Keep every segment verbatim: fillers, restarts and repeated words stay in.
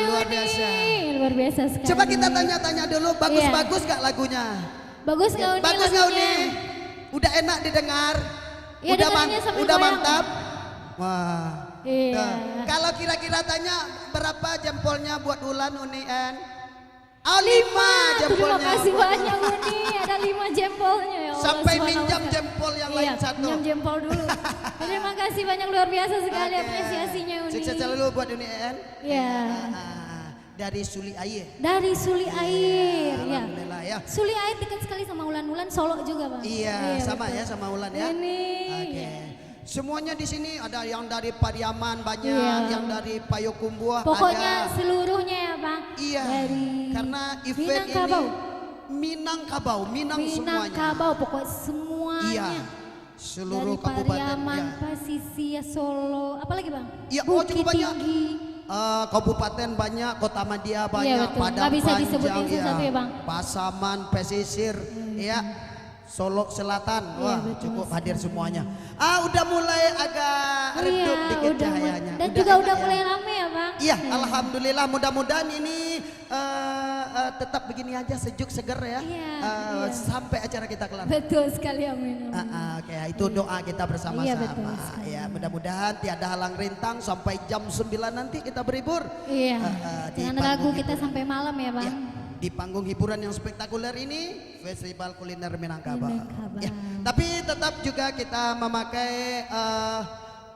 Luar biasa. Luar biasa sekali. Coba kita tanya-tanya dulu, bagus-bagus gak lagunya? Bagus nggak, Uni, lagunya? Bagus nggak, Uni? Udah enak didengar? Iya, udah man-, dengarnya sambil udah goyang. Mantap? Wah. Iya. Tuh. Kalau kira-kira tanya berapa jempolnya buat Ulan, Uni En? Oh, lima. Lima jempolnya. Terima kasih banyak, Uni. Ada lima jempolnya, ya Allah, subhanallah. Sampai minjam jempol yang lain satu. Iya, minjam jempol dulu. Terima kasih banyak, luar biasa sekali apresiasinya, Uni. Oke. Sukses selalu buat Uni En. Iya. Ah, ah, ah. Dari Suli Air. Dari Suli Air, ya. Iya, alhamdulillah, ya. Suli Air dekat sekali sama Ulan. Ulan Solok juga, Bang. Iya, sama ya, betul, sama Ulan, ya. Ini. Oke. Semuanya di sini ada yang dari Pariaman banyak, iya, yang dari Payokumbuah ada. Pokoknya seluruhnya ya, Bang. Iya, dari Minangkabau. Karena event ini Minangkabau, Minang semuanya. Minangkabau, pokok semuanya. Iya. Seluruh kabupaten, Pariaman, ya. Pasisia, Solok, apa lagi, Bang? Iya, oh, cukup banyak. Bukittinggi. Eh, kabupaten banyak, Kotamadya banyak, iya, betul. Padang Panjang, nggak bisa disebutin satu-satu ya, Bang. Pasaman, Pesisir, iya. Solok Selatan, iya, wah, betul, cukup hadir semuanya. Ah, udah mulai agak redup dikit cahayanya. Iya, udah mu-, dan juga udah enak ya. Udah mulai rame ya, Bang? Iya, iya. Alhamdulillah, mudah-mudahan ini eh, eh, tetap begini aja, sejuk, seger ya. Iya, eh, iya. Sampai acara kita kelar. Betul sekali, amin, amin. Ah, ah, oke, itu doa kita bersama-sama. Iya, betul sekali. Ya, mudah-mudahan tiada halang rintang sampai jam sembilan nanti kita berhibur. Iya. Eh, eh, di panggung hiburan. Jangan ragu kita sampai malam ya, Bang. Ya, di panggung hiburan yang spektakuler ini, Festival Kuliner Minangkabau. Minangkabau. Ya, tapi tetap juga kita memakai, eh,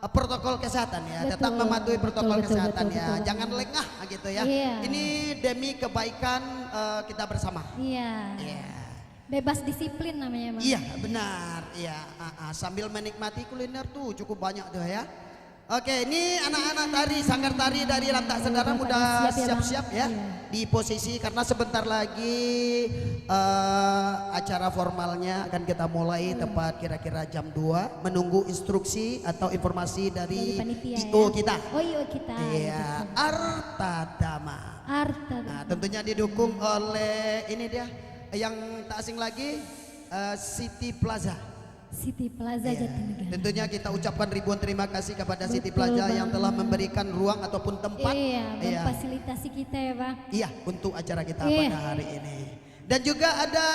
eh, protokol kesehatan ya, tetap mematuhi protokol kesehatan ya. Betul, betul, betul, betul. Jangan lengah gitu ya. Iya. Ini demi kebaikan, eh, kita bersama. Iya. Iya. Bebas disiplin namanya, Bang. Iya, benar. Iya, ah, ah. Sambil menikmati kuliner tuh cukup banyak tuh ya. Oke, ini anak-anak tari, Sanggar Tari dari Lantak Sedaram udah siap-siap ya. Iya. Di posisi, karena sebentar lagi, eh, acara formalnya akan kita mulai tepat kira-kira jam dua, menunggu instruksi atau informasi dari I O kita. Dari panitia, ya? Oh, I O kita, iya, betul. Arta Dama. Arta Dama. Nah, tentunya didukung oleh ini dia, yang tak asing lagi, eh, City Plaza. City Plaza Jatinegara. Iya. Tentunya kita ucapkan ribuan terima kasih kepada City Plaza yang telah memberikan ruang ataupun tempat, iya, memfasilitasi kita ya, Bang. Iya, untuk acara kita pada hari ini. Dan juga ada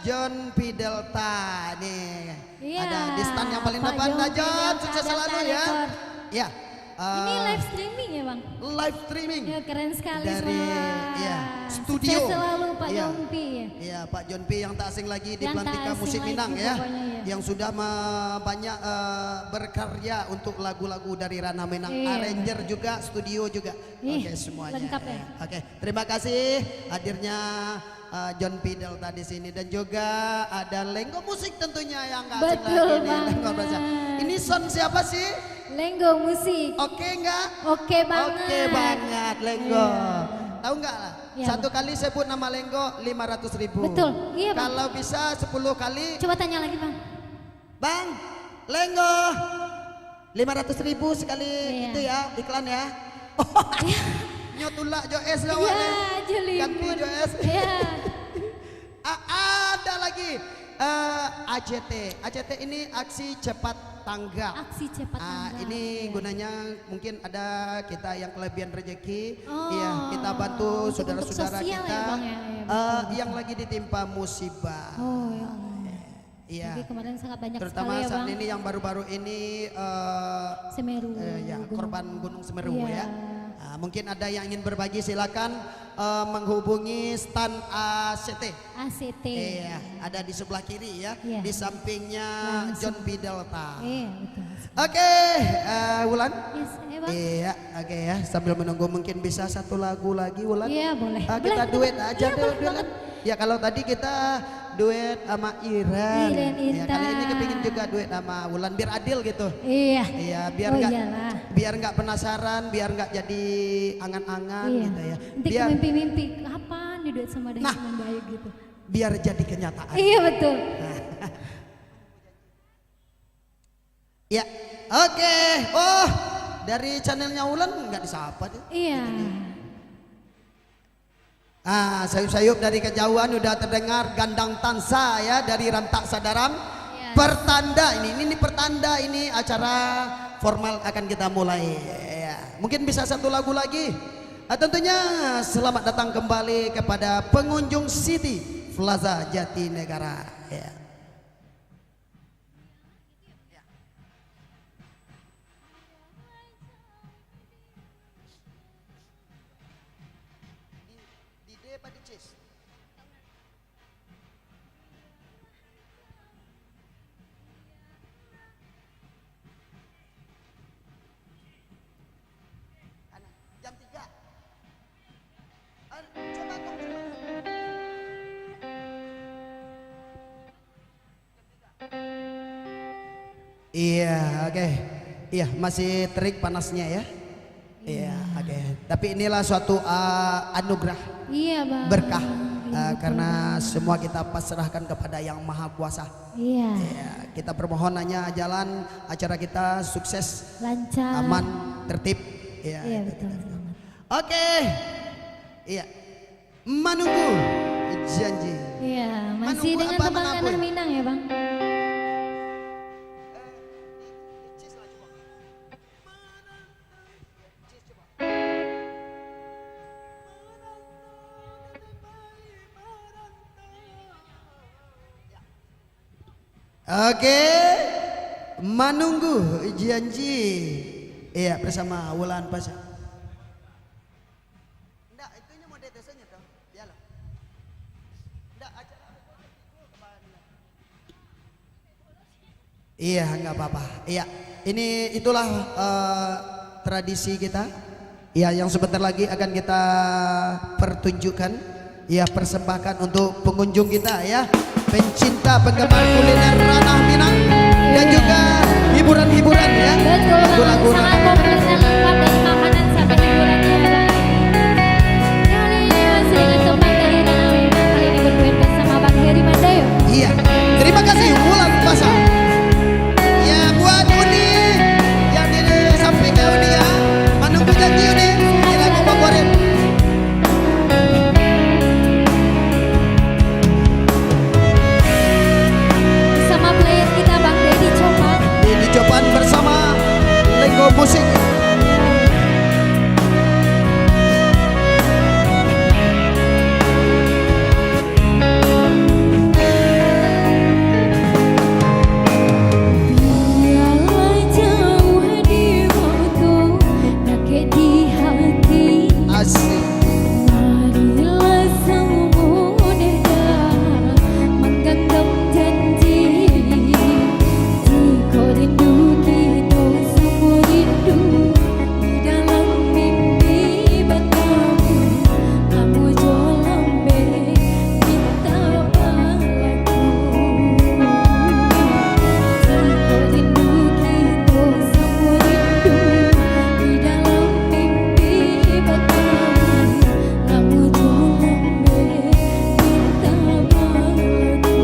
John P Delta nih. Iya, ada di stand yang paling depan, Pak John P Delta. John, sukses selalu ya. Iya. Ini, eh, live streaming ya, Bang? Live streaming. Ya, keren sekali, iya, studio. Sukses selalu, Pak John P. Iya, Pak John P yang tak asing lagi di Pelantikan Musik Minang ya. Yang tak asing lagi pokoknya, iya. Yang sudah me-, banyak, eh, berkarya untuk lagu-lagu dari Ranah Minang. Iya, betul. Arranger juga, studio juga. Ih, oke, semuanya. Lengkap ya. Oke, terima kasih hadirnya, eh, John P Delta di sini dan juga ada Lenggo Musik tentunya yang nggak asing lagi nih, Lenggo Plaza. Betul banget. Ini sound siapa sih? Lenggo Musik. Oke nggak? Oke banget. Oke banget, Lenggo. Iya. Tahu nggak lah? Iya, Bang. Satu kali sebut nama Lenggo, lima ratus ribu. Betul, iya, Bang. Kalau bisa sepuluh kali. Coba tanya lagi, Bang. Bang, Lenggo, lima ratus ribu sekali itu ya, iklan ya. Iya. Nyo tulak jo es lah, Wak, eh. Iya, jo limun. Ganti jo es. Iya. A-, ada lagi, eh, A C T. A C T ini aksi cepat tanggap. Aksi cepat tanggap, iya. Ah, ini gunanya mungkin ada kita yang kelebihan rezeki, iya, kita bantu saudara-saudara kita, eh, yang lagi ditimpa musibah. Oh, untuk bersosial ya, Bang, ya. Iya. Iya. Jadi kemarin sangat banyak sekali ya, Bang. Terutama saat ini yang baru-baru ini, eh, Semeru, eh, ya, Gunung, korban Gunung Semeru, iya, ya. Ah, mungkin ada yang ingin berbagi, silakan, eh, menghubungi stand A C T. A C T. Iya, ada di sebelah kiri ya, iya, di sampingnya John P Delta. Langsung. Iya, betul sekali. Oke, eh, Wulan. Yes, eh, Bang. Iya, oke ya, sambil menunggu mungkin bisa satu lagu lagi, Wulan. Iya, boleh. Ah, kita duet aja dulu, Wulan. Iya, boleh banget. Ya, kalau tadi kita duet sama Iren. Iren Intan. Ya, kali ini kepingin juga duet sama Wulan, biar adil gitu. Iya. Iya, biar nggak, oh, iyalah, biar nggak penasaran, biar nggak jadi angan-angan gitu ya. Iya. Nanti mimpi-mimpi, "Kapan diduet sama Dahlia Mandai?" gitu. Nah, biar jadi kenyataan. Iya, betul. Ya, oke. Oh, dari channelnya Wulan nggak disapa tuh. Iya. Ah, sayup-sayup dari kejauhan udah terdengar gandang tansa ya dari Rantak Sadaram. Yes. Pertanda ini, ini, ini pertanda ini acara formal akan kita mulai. Ya. Mungkin bisa satu lagu lagi. Ah, tentunya selamat datang kembali kepada pengunjung City Plaza Jatinegara. Ya. Di, di D apa di C? Jam tiga. An-, coba kau, coba. Iya, oke. Iya, masih terik panasnya ya. Iya, oke. Tapi inilah suatu, uh, anugerah, Iya, Bang. berkah, Iya, uh, betul, karena Bang. semua kita pasrahkan kepada Yang Maha Kuasa. Iya. Iya, kita bermohon hanya jalan acara kita sukses, Lancar. aman, tertib. Iya, Iya, itu betul, kita. Bang. Oke. Iya. Manunggu janji. Iya, masih Manunggu dengan apa tembang mengaku? Tanah Minang ya, Bang? Oke, manunggu janji. Iya, bersama Wulan Pasha. Ndak, itu nyo model biasonyo tu. Bialah. Ndak, acara Iya, nggak apa-apa. Iya, ini itulah, eh, tradisi kita. Ya, yang sebentar lagi akan kita pertunjukkan, ya, persembahkan untuk pengunjung kita, ya, pencinta penggemar kuliner ranah Minang dan Iya. juga hiburan-hiburan, ya. Betul, Bang. Lagu-lagu Sangat ranah populer dan lengkap dari makanan sampai hiburannya, Bang. Kali ini masih dengan tembang dari ranah Minang, kali ini berduet bersama Bang Heri Mandayo. Iya. Terima kasih, Wulan Pasha. Ya, buat Uni yang di samping ya, Uni ya. Manunggu janji, Uni. Ini lagu favorit. Bersama player kita, Bang Dedi Copan. Dedi Copan bersama Lego Musik. Biarlah jauh di waktu, dakek di hati. Asik. Marilah samo dek mangganggam janji. Jikok rindu kito samo rindu, di dalam mimpi batamu, amu jo lambek minta balaku. Jikok rindu kito samo rindu, di dalam mimpi batamu, amu jo lambek minta balaku.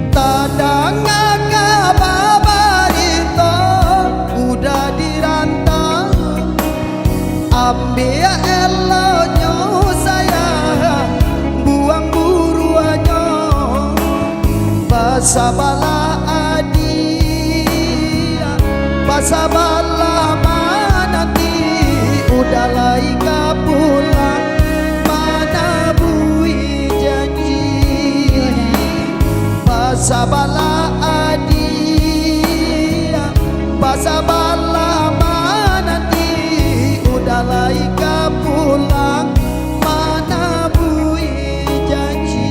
Tadanga kaba barito, udah di rantau. Ambiak eloknyo sayang, buang buruaknyo. Basabalah adiak, basabalah mananti, udah lai ka pulang, manabuih janji. Basabalah adiak, basabalah mananti, udah lai ka pulang, manabuih janji.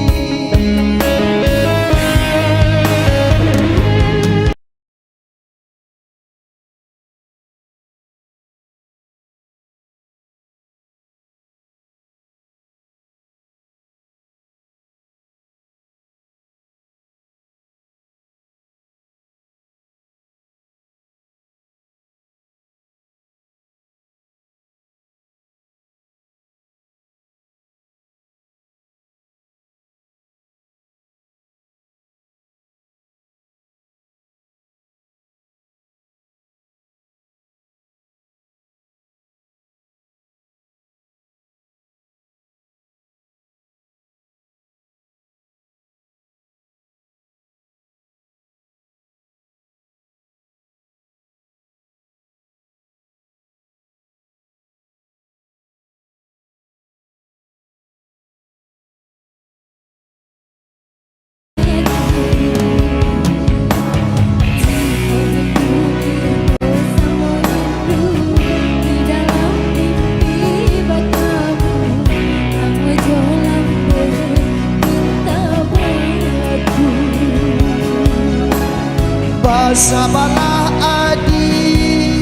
Basabalah adi,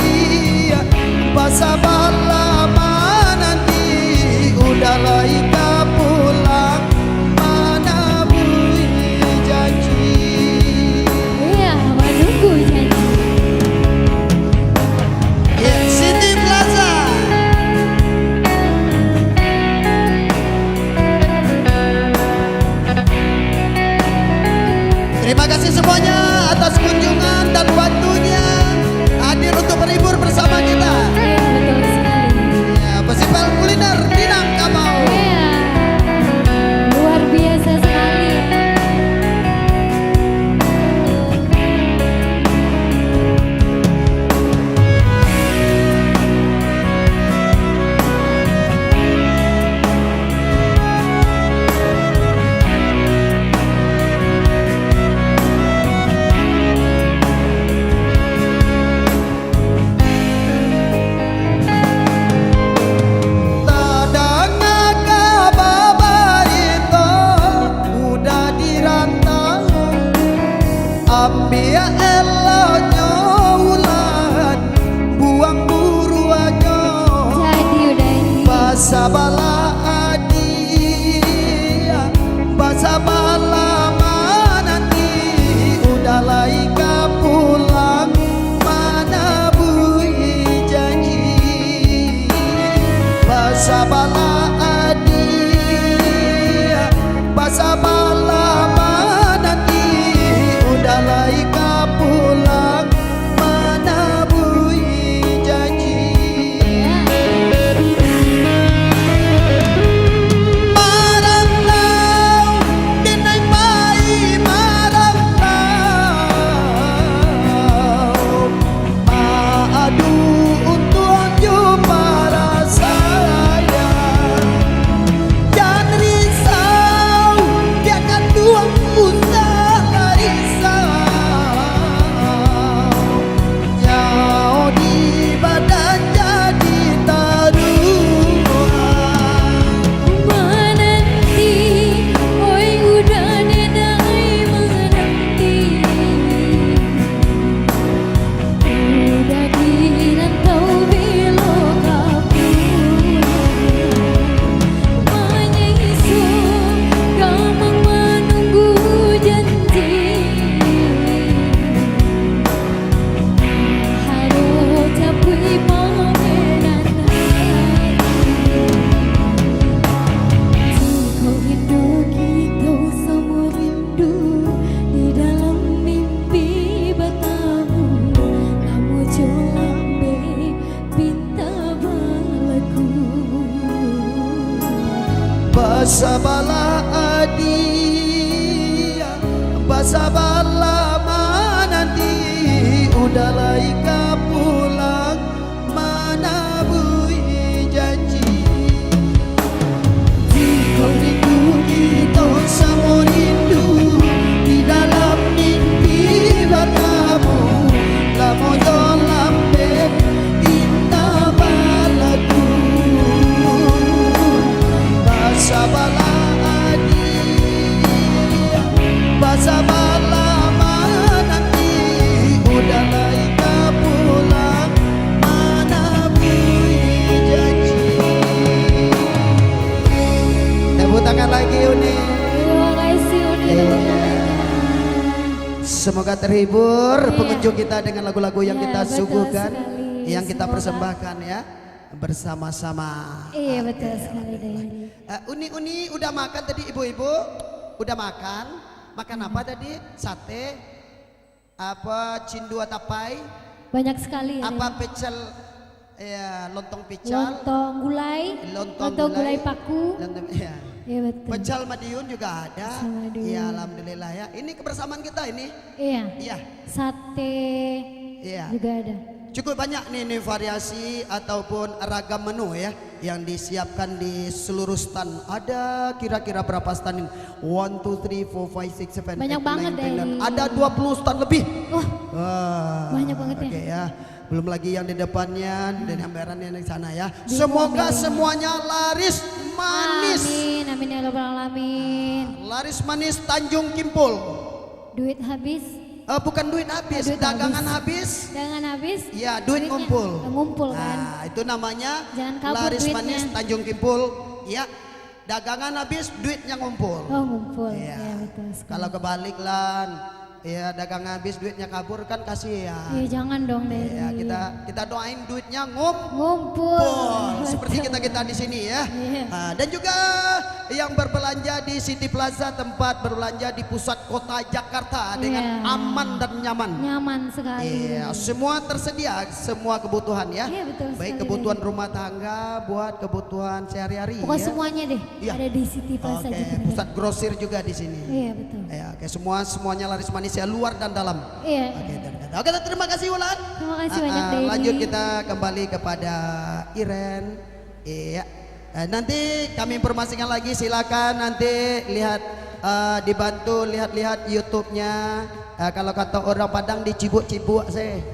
basabalah mananti, udah lai ka pulang, manabuih janji. Iya, manunggu janji. Ya, Siti Plaza. Terima kasih semuanya atas kunjungan dan waktunya hadir untuk berhibur bersama kita. Iya, betul sekali. Ya, festival kuliner Minangkabau. Iya. Luar biasa sekali. Tadanga kaba barito, udah dirantau. Ambiak eloknyo ulan, buang buruaknyo. Jadi udah ini. Basabalah adi, basabalah mananti, udah lai ka pulang, manabuih janji. Basabalah adi, basabalah mananti, udah lai ka pulang, manabuih janji. Marantau, dinai pai marantau. Maadu untuang jo parasaian. Jan risau, biakan tuang usah risau. Nyawa di badan jadi taruhan. Mananti, oi udah denai mananti. Udah di rantau belo ka pulang. Manyiso gamang manunggu janji. Haro capuik pamenan hati. Jikok rindu kito samo rindu, di dalam mimpi batamu, lamo jo lambek pinta balaku. Basabalah adi, basabalah mananti, udah lai ka pulang, manabuih janji. Jikok rindu kito samo rindu, di dalam mimpi batamu, lamo jo lambek pinta balaku. Basabalah adi, basabalah mananti, udah lai ka pulang, manabuih janji. Tepuk tangan lagi, Uni. Terima kasih, Uni. Iya. Tepuk tangan. Semoga terhibur, iya, pengunjung kita dengan lagu-lagu yang, iya, kita, betul, suguhkan, sekali, yang kita, semoga, persembahkan, ya, bersama-sama. Iya, betul, oke, sekali, oke. Dari. Eh, Uni, Uni udah makan tadi, ibu-ibu? Udah makan? Makan apa tadi? Sate? Apa, cindua tapai? Banyak sekali, ya, apa, ya, pecel, ya, lontong pecel? Lontong gulai, lontong, lontong gulai, gulai paku. Lontong, ya. Iya, betul. Pecel Madiun juga ada. Pecel Madiun. Ya, alhamdulillah, ya. Ini kebersamaan kita ini. Iya. Iya. Sate, iya, juga ada. Cukup banyak nih, nih variasi ataupun ragam menu, ya, yang disiapkan di seluruh stand. Ada kira-kira berapa stand ini? One, two, three, four, five, six, seven, eight, nine, ten, eleven. Banyak banget dari. Ada dua puluh stand lebih. Wah, wah, banyak banget, ya. Oke, ya. Belum lagi yang di depannya, hmm, dan yang beran yang di sana, ya. Di, semoga, amin, semuanya laris manis. Amin, amin ya rabbal alamin. Laris manis Tanjung Kimpul. Duit habis, Eh, bukan duit habis, duit dagangan habis. Habis. Dagangan habis, ya, duit duitnya ngumpul. Ngumpul, kan? Nah, itu namanya laris manis Tanjung Kimpul. Jangan kabur duitnya. Ya, dagangan habis, duitnya ngumpul. Oh, ngumpul. Iya. Ya, betul sekali. Kalau kebalik, Lan, ya, dagangan habis, duitnya kabur, kan kasihan. Ya, jangan dong, Dek. Ya, kita, kita doain duitnya ngum-, ngumpul. Ngumpul. Seperti kita-kita di sini, ya. Iya. Ah, dan juga yang berbelanja di City Plaza, tempat berbelanja di pusat kota Jakarta dengan aman dan nyaman. Iya. Nyaman sekali. Iya, semua tersedia, semua kebutuhan, ya. Iya, betul sekali, Dek. Baik kebutuhan rumah tangga, buat kebutuhan sehari-hari, ya. Pokoknya semuanya deh, iya, ada di City Plaza. Oke, Jakarta. Pusat grosir juga di sini. Iya, betul. Ya, oke, semua, semuanya laris manis, ya, luar dan dalam. Iya. Oke, dan, dan. Oke, terima kasih, Wulan. Terima kasih banyak, ah, Dek. Lanjut kita kembali kepada Iren. Iya. Eh, nanti kami informasikan lagi, silakan nanti lihat, eh, dibantu lihat-lihat YouTube-nya. Eh, kalau kata orang Padang, dicibuk-cibuk se.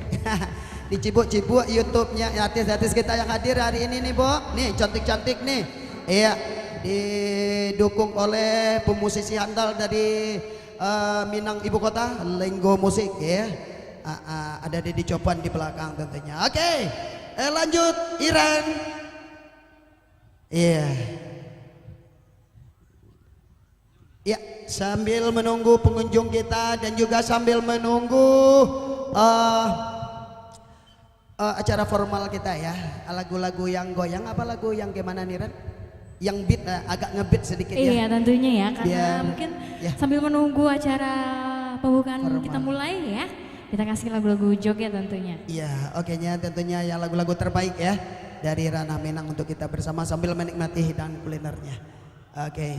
Dicibuk-cibuk YouTube-nya artis-artis kita yang hadir hari ini nih, Bu. Nih, cantik-cantik nih. Iya, didukung oleh pemusisi handal dari, eh, Minang Ibu Kota, Lenggo Musik, ya. Ah, ah, ada Dedi Copan di belakang tentunya. Oke, eh, lanjut, Iren. Iya. Ya, sambil menunggu pengunjung kita dan juga sambil menunggu, eh, eh, acara formal kita, ya. Lagu-lagu yang goyang, apa lagu yang gimana nih, Ren? Yang beat, eh, agak ngebeat sedikit, ya. Iya, tentunya, ya, karena biar, mungkin, ya, sambil menunggu acara pembukaan kita mulai, ya, kita kasih lagu-lagu joget tentunya. Iya, oke nya, tentunya yang lagu-lagu terbaik, ya, dari Ranah Minang untuk kita bersama sambil menikmati hidangan kulinernya. Oke.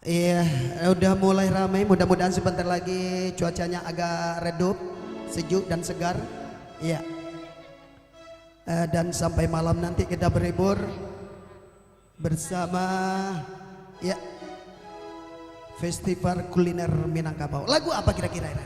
Iya, udah mulai ramai. Mudah-mudahan sebentar lagi cuacanya agak redup, sejuk dan segar. Iya. Eh, dan sampai malam nanti kita berhibur bersama, ya, Festival Kuliner Minangkabau. Lagu apa kira-kira, Ira?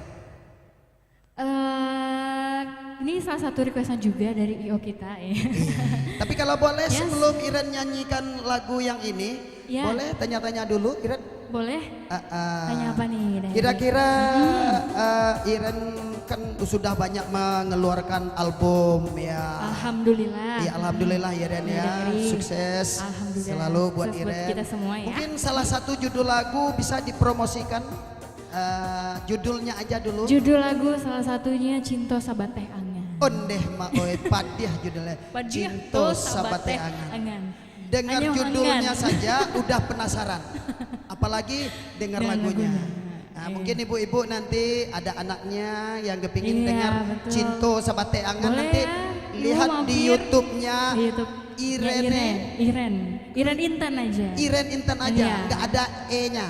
Eh, ini salah satu requestan juga dari I O kita, ya. Iya. Tapi kalau boleh, yes, sebelum Iren nyanyikan lagu yang ini, ya, boleh tanya-tanya dulu, Iren? Boleh. Ah, ah. Tanya apa nih, Dek? Kira-kira, hmm, eh, Iren kan sudah banyak mengeluarkan album, ya. Alhamdulillah. Ya, alhamdulillah, ya, Ren, ya. Udah dengerin. Sukses selalu buat Iren. Alhamdulillah. Sukses buat kita semua, ya. Mungkin salah satu judul lagu bisa dipromosikan. Eh, judulnya aja dulu. Judul lagu salah satunya Cinto Sabateh Angan. Ondeh, Mak, oi, padiah judulnya. Padiah. Cinto Sabateh Angan. Angan. Dengar judulnya saja udah penasaran. Apalagi dengar lagunya. Dengar lagunya. Nah, iya, mungkin ibu-ibu nanti ada anaknya yang kepingin dengar Cinto Sabateh Angan, nanti lihat di YouTube-nya Irene. Iya, betul. Boleh, ya. Ibu mampir di YouTube-nya Iren. Iren. Iren Intan aja. Iren Intan aja, iya, nggak ada E-nya.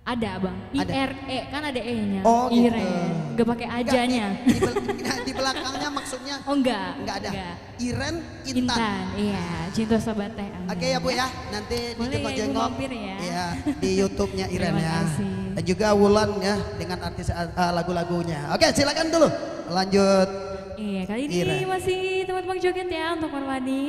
Ada, Bang. Ada. I R E, kan ada E-nya. Oh, gitu. Iren. Nggak pakai ajanya. Nggak, di, di bel-, di belakangnya maksudnya? Oh, enggak. Nggak ada. Enggak. Iren Intan. Intan, iya. Cinto Sabateh Angan. Oke ya, Bu, ya. Nanti dijengok-jengok. Boleh ya, Ibu mampir ya. Iya, di YouTube-nya Iren ya. Terima kasih. Dan juga Wulan ya, dengan artis, eh, lagu-lagunya. Oke, silakan dulu. Lanjut. Iya, kali ini masih teman-teman joget ya untuk Permadi.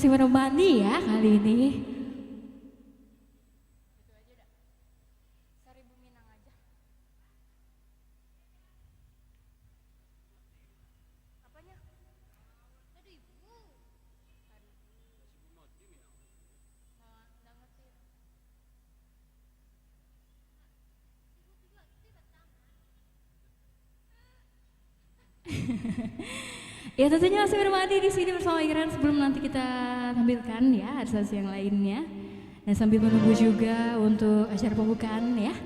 Masih menemani ya kali ini. Ya, tentunya masih menemani di sini bersama Iren sebelum nanti kita tampilkan ya artis yang lainnya. Dan sambil menunggu juga untuk acara pembukaan ya.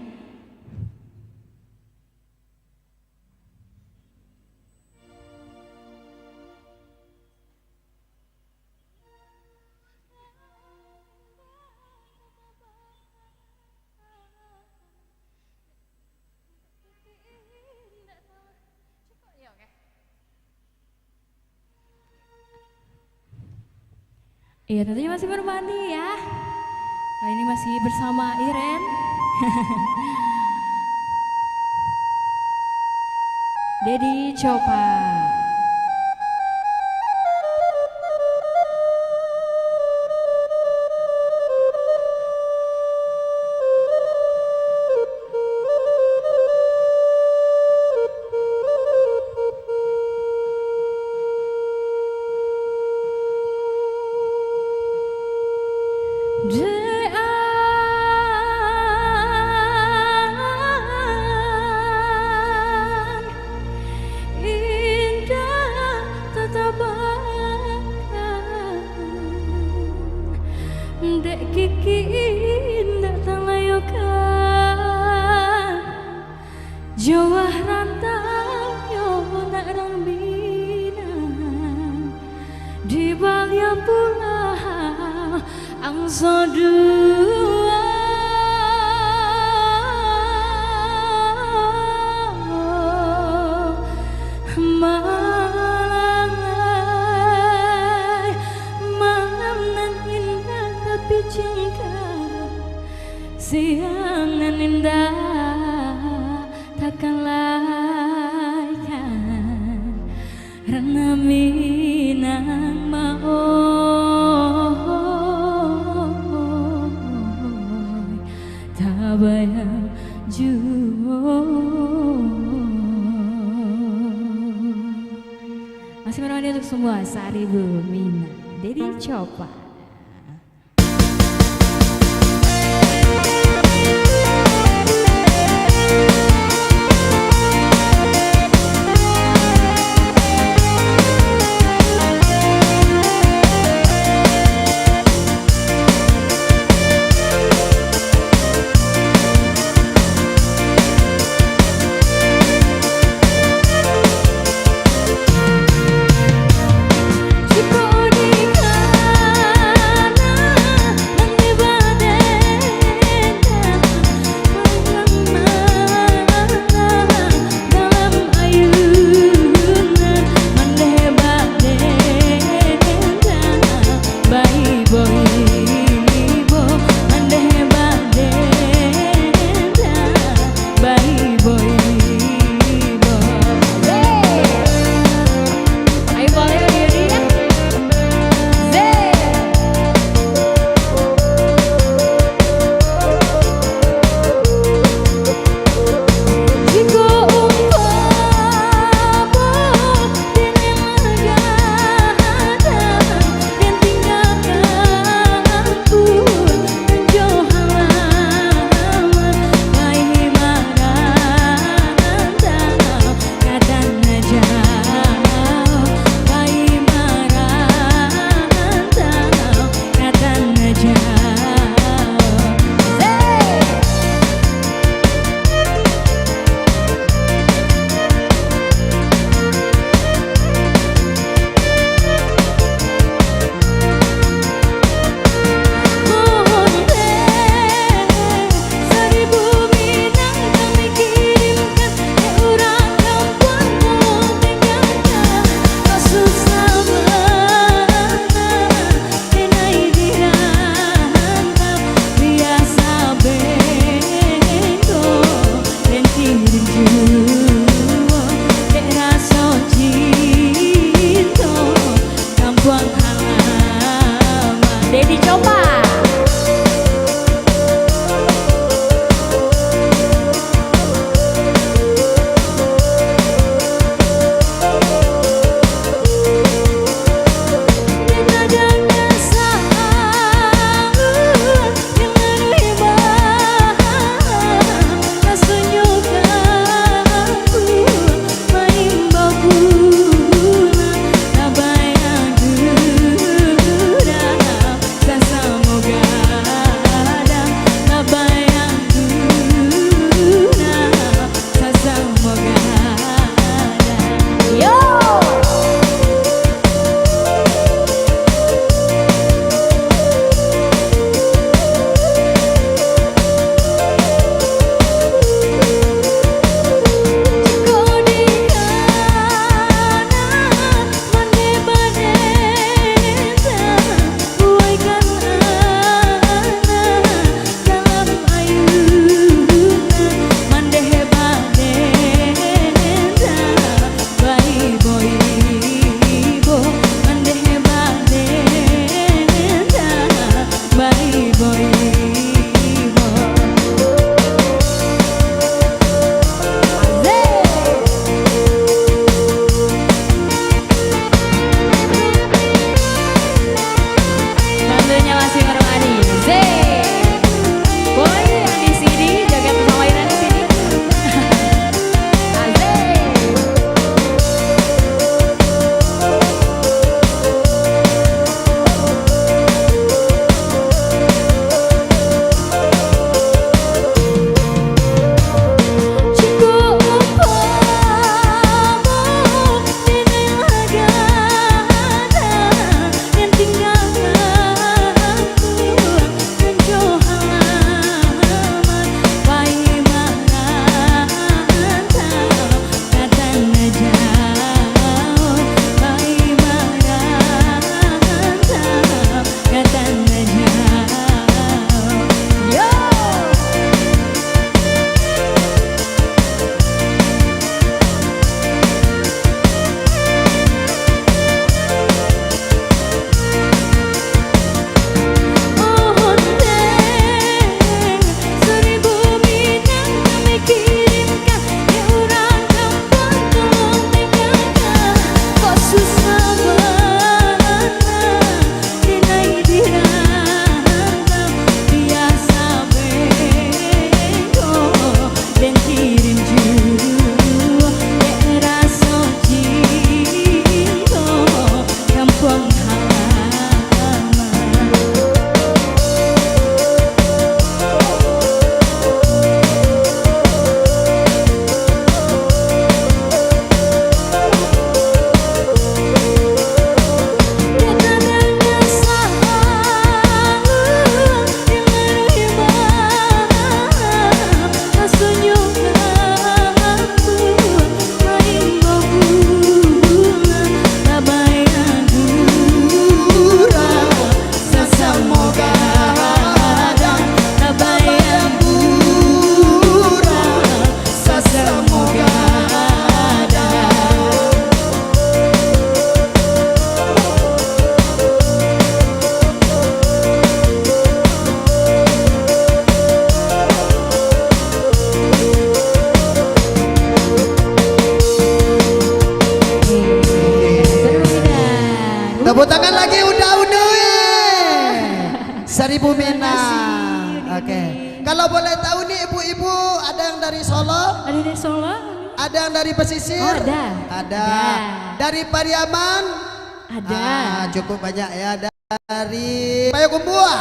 Iya, tentunya masih menemani ya. Kali ini masih bersama Iren. Dedi Copa. Dek an indak tatabakan, dek kiki indak talayokan. Jauah rantainyo nak rang Minang, di baliau pulau angso duo. Malam ai, malam nan indah tapi jingga, siang nan indah takkan lai kan, rang Minang maoi, tabayang juo. Masih menemani untuk semua, Saribu Minang, Dedi Copa. Coba. Tandanya masih berani. Zee. Boy, yang di sini, joget bersama Ina di sini. Asik. Tepuk tangan lagi, udah, udah, eh. Seribu Minang. Oke. Kalau boleh tahu nih, ibu-ibu, ada yang dari Solo? Ada dari Solo? Ada yang dari pesisir? Oh, ada. Ada. Ada. Dari Pariaman? Ada. Ah, cukup banyak ya. Dari Payakumbuah?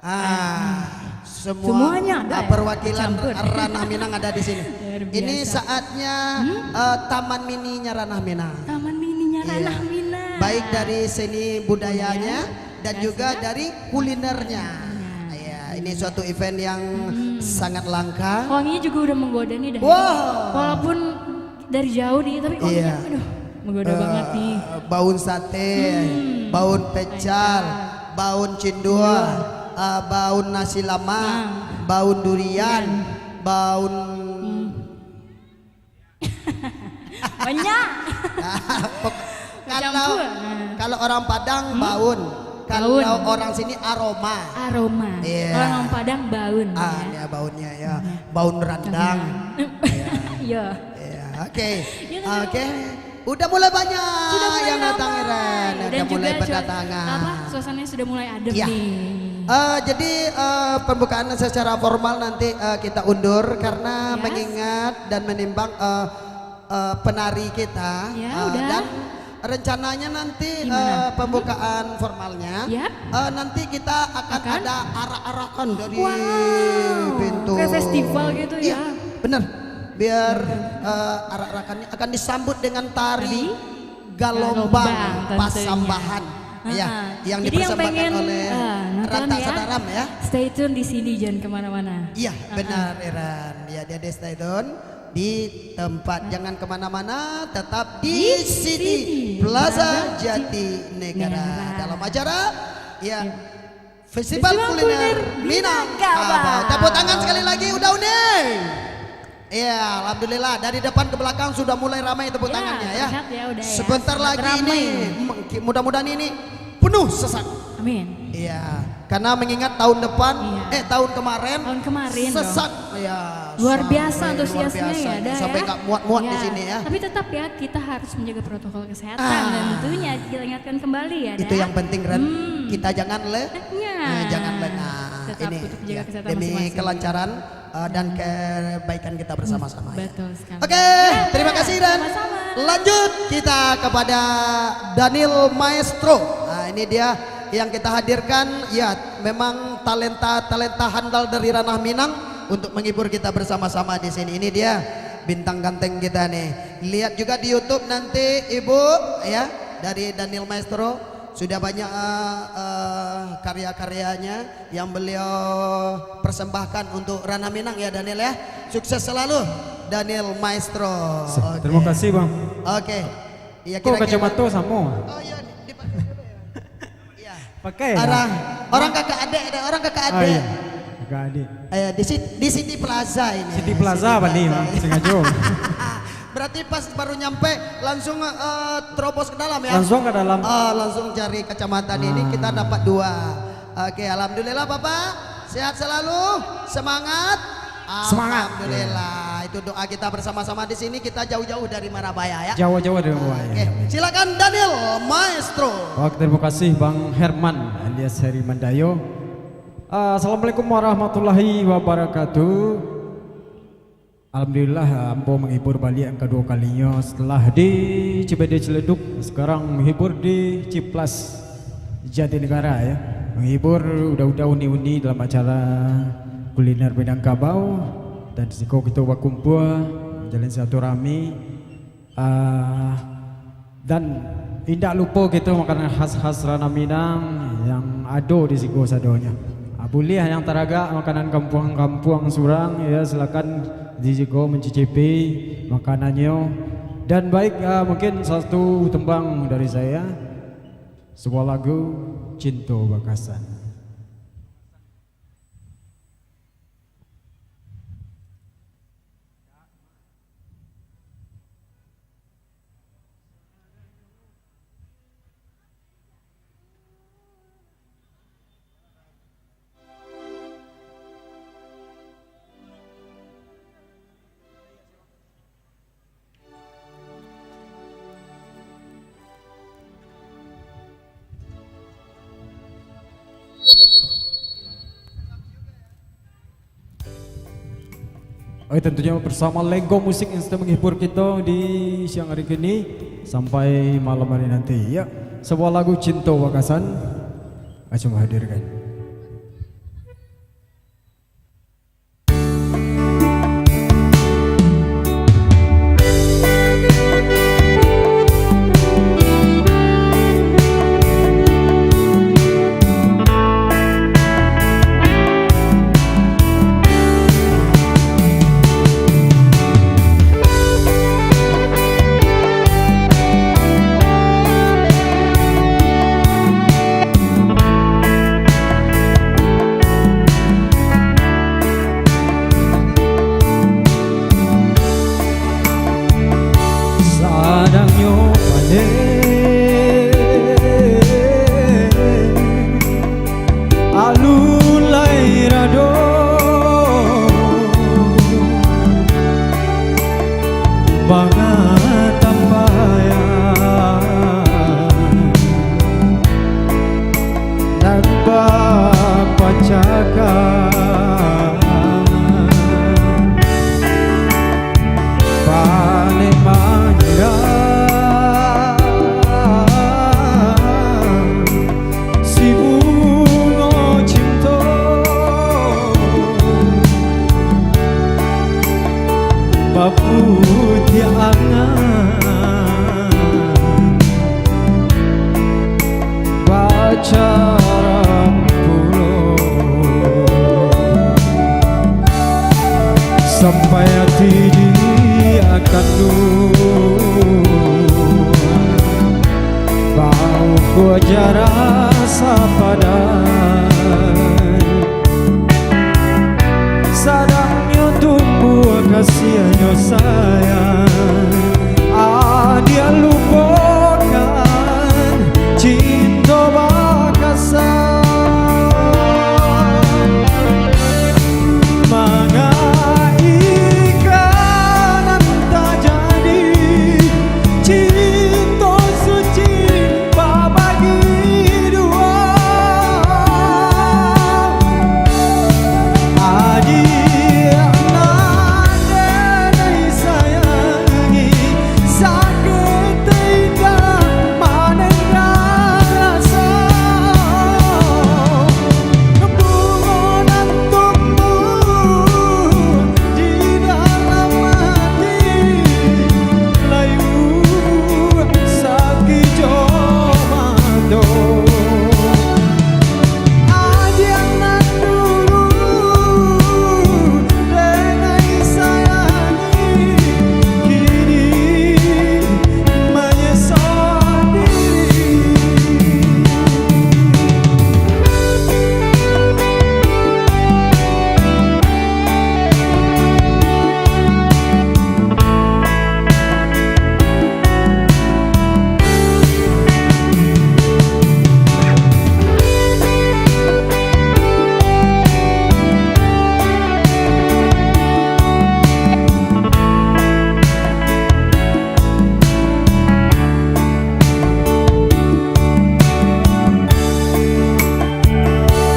Ah, semua, semuanya ada, ah, ya? Perwakilan Campur. Ranah Minang ada di sini. Luar biasa. Ini saatnya, hmm? Eh, taman mininya Ranah Minang. Taman mininya, iya, Ranah Minang. Baik dari seni budayanya, budaya, dan, ya, juga, siap, dari kulinernya. Nah. Iya, ini suatu event yang, hmm, sangat langka. Wanginya juga udah menggoda nih dari, wah, walaupun dari jauh nih, tapi wanginya, iya, aduh, menggoda, eh, banget nih. Baun sate, hmm, baun pecal, pecal, baun cindua, cindua, eh, baun nasi lamak, nah, baun durian, durian, baun, hmm. Banyak. Pok-, kalau, bercampur, nah, kalau orang Padang, hmm, baun. Kalau orang sini aroma. Aroma. Iya. Kalau orang Padang, baun, ah, ya. Ini baunnya, ya. Iya. Baun randang. Iya. Iya. Iya, oke. Iya, oke. Udah mulai banyak yang datang, ramai. Iren. Udah mulai berdatangan. Dan juga cuaca, apa, suasananya sudah mulai adem nih. Iya. Eh, jadi, eh, pembukaan secara formal nanti, eh, kita undur karena mengingat dan menimbang, eh, eh, penari kita, eh, dan rencananya nanti, eh, pembukaan formalnya, eh, nanti kita akan ada arak-arakan dari pintu. Kayak festival gitu, ya? Iya, benar. Biar, eh, arak-arakannya akan disambut dengan tari galombang pasambahan. Iya, yang dipersembahkan oleh Ranta Sadaram, ya. Jadi yang pengen, eh, nonton, ya, stay tune di sini, jangan kemana-mana. Iya, benar, Iren. Ya, dia, dia stay tune di tempat. Jangan kemana-mana, tetap di City Plaza Jatinegara. Dalam acara, ya, Festival Kuliner Minangkabau. Tepuk tangan sekali lagi, udah unik. Iya, alhamdulillah, dari depan ke belakang sudah mulai ramai tepuk tangannya, ya. Sebentar lagi ini, mudah-mudahan ini penuh sesak. Amin. Iya, karena mengingat tahun depan, eh, tahun kemarin, sesak, ya, luar biasa antusiasnya, ya, sampai nggak muat-muat di sini, ya. Tapi tetap, ya, kita harus menjaga protokol kesehatan dan tentunya kita ingatkan kembali, ya, itu yang penting, Ren. Kita jangan le-, eh, jangan lengah. Tetap ini, untuk menjaga kesehatan masing-masing. Demi kelancaran, eh, dan kebaikan kita bersama-sama, ya. Betul sekali. Oke, terima kasih, Ren. Sama-sama. Lanjut kita kepada Daniel Maestro. Nah, ini dia yang kita hadirkan. Ya, memang talenta-talenta handal dari Ranah Minang untuk menghibur kita bersama-sama di sini. Ini dia bintang ganteng kita nih. Lihat juga di YouTube nanti, Ibu, ya, dari Daniel Maestro. Sudah banyak, eh, eh, karya-karyanya yang beliau persembahkan untuk Ranah Minang, ya, Daniel, ya. Sukses selalu, Daniel Maestro. Oke. Terima kasih, Bang. Oke. Iya, kok kacamata samo? Oh, iya, di-, dipakai dulu, ya. Iya. Pakai, ya? Orang kakak adik, ada orang kakak adik. Oh, iya. Kakak adik. Eh, di Sit-, di City Plaza ini. City Plaza, Bang, sengaja. Berarti pas baru nyampe, langsung, eh, terobos ke dalam, ya? Langsung ke dalam. Ah, langsung cari kacamata nih. Ini kita dapat dua. Oke, alhamdulillah, Bapak. Sehat selalu, semangat. Semangat. Alhamdulillah. Itu doa kita bersama-sama di sini. Kita jauh-jauh dari Marabaya, ya. Jauh-jauh dari Marabaya. Oke, silakan, Daniel Maestro. Oke, terima kasih, Bang Herman alias Heri Mandayo. Ah, Assalamualaikum warahmatullahi wabarakatuh. Alhamdulillah, ambo menghibur baliak yang kedua kalinya setelah di Cibaduyun Ciledug, sekarang menghibur di Ciplaza Jatinegara, ya. Menghibur uda-uda, uni-uni dalam acara kuliner Minangkabau, dan di siko kita bakumpul, menjalin silaturahmi. Ah, dan indak lupo kito makanan khas-khas Ranah Minang yang ado di siko sadonyo. Ah, buliah yang taragak makanan kampuang-kampuang surang, ya, silakan di siko mencicipi makanannyo. Dan baik, ah, mungkin satu tembang dari saya, sebuah lagu Cinto Bakasan. Oke, tentunya bersama Lego Musik yang sudah menghibur kita di siang hari kini sampai malam hari nanti, ya. Sebuah lagu Cinto Bakasan, Acung hadirkan. Bapacakak, panek manyirang, si bungo cinto baputiah angan. Bacarap pulo, sampai ati di akan dua, bauku aja rasa padai. Sadangnyo tumbuah kasiahnyo sayang, adiak lupokan cinto bakasan. Manga ika nan tajadi, cinto suci babagi dua. Adiak nan den sayangi, sakik teh indak manenggang raso. Bungo nan tumbuah di dalam ati, layu sakijo mato. Adiak nan dulu den sayangi, kini manyeso diri.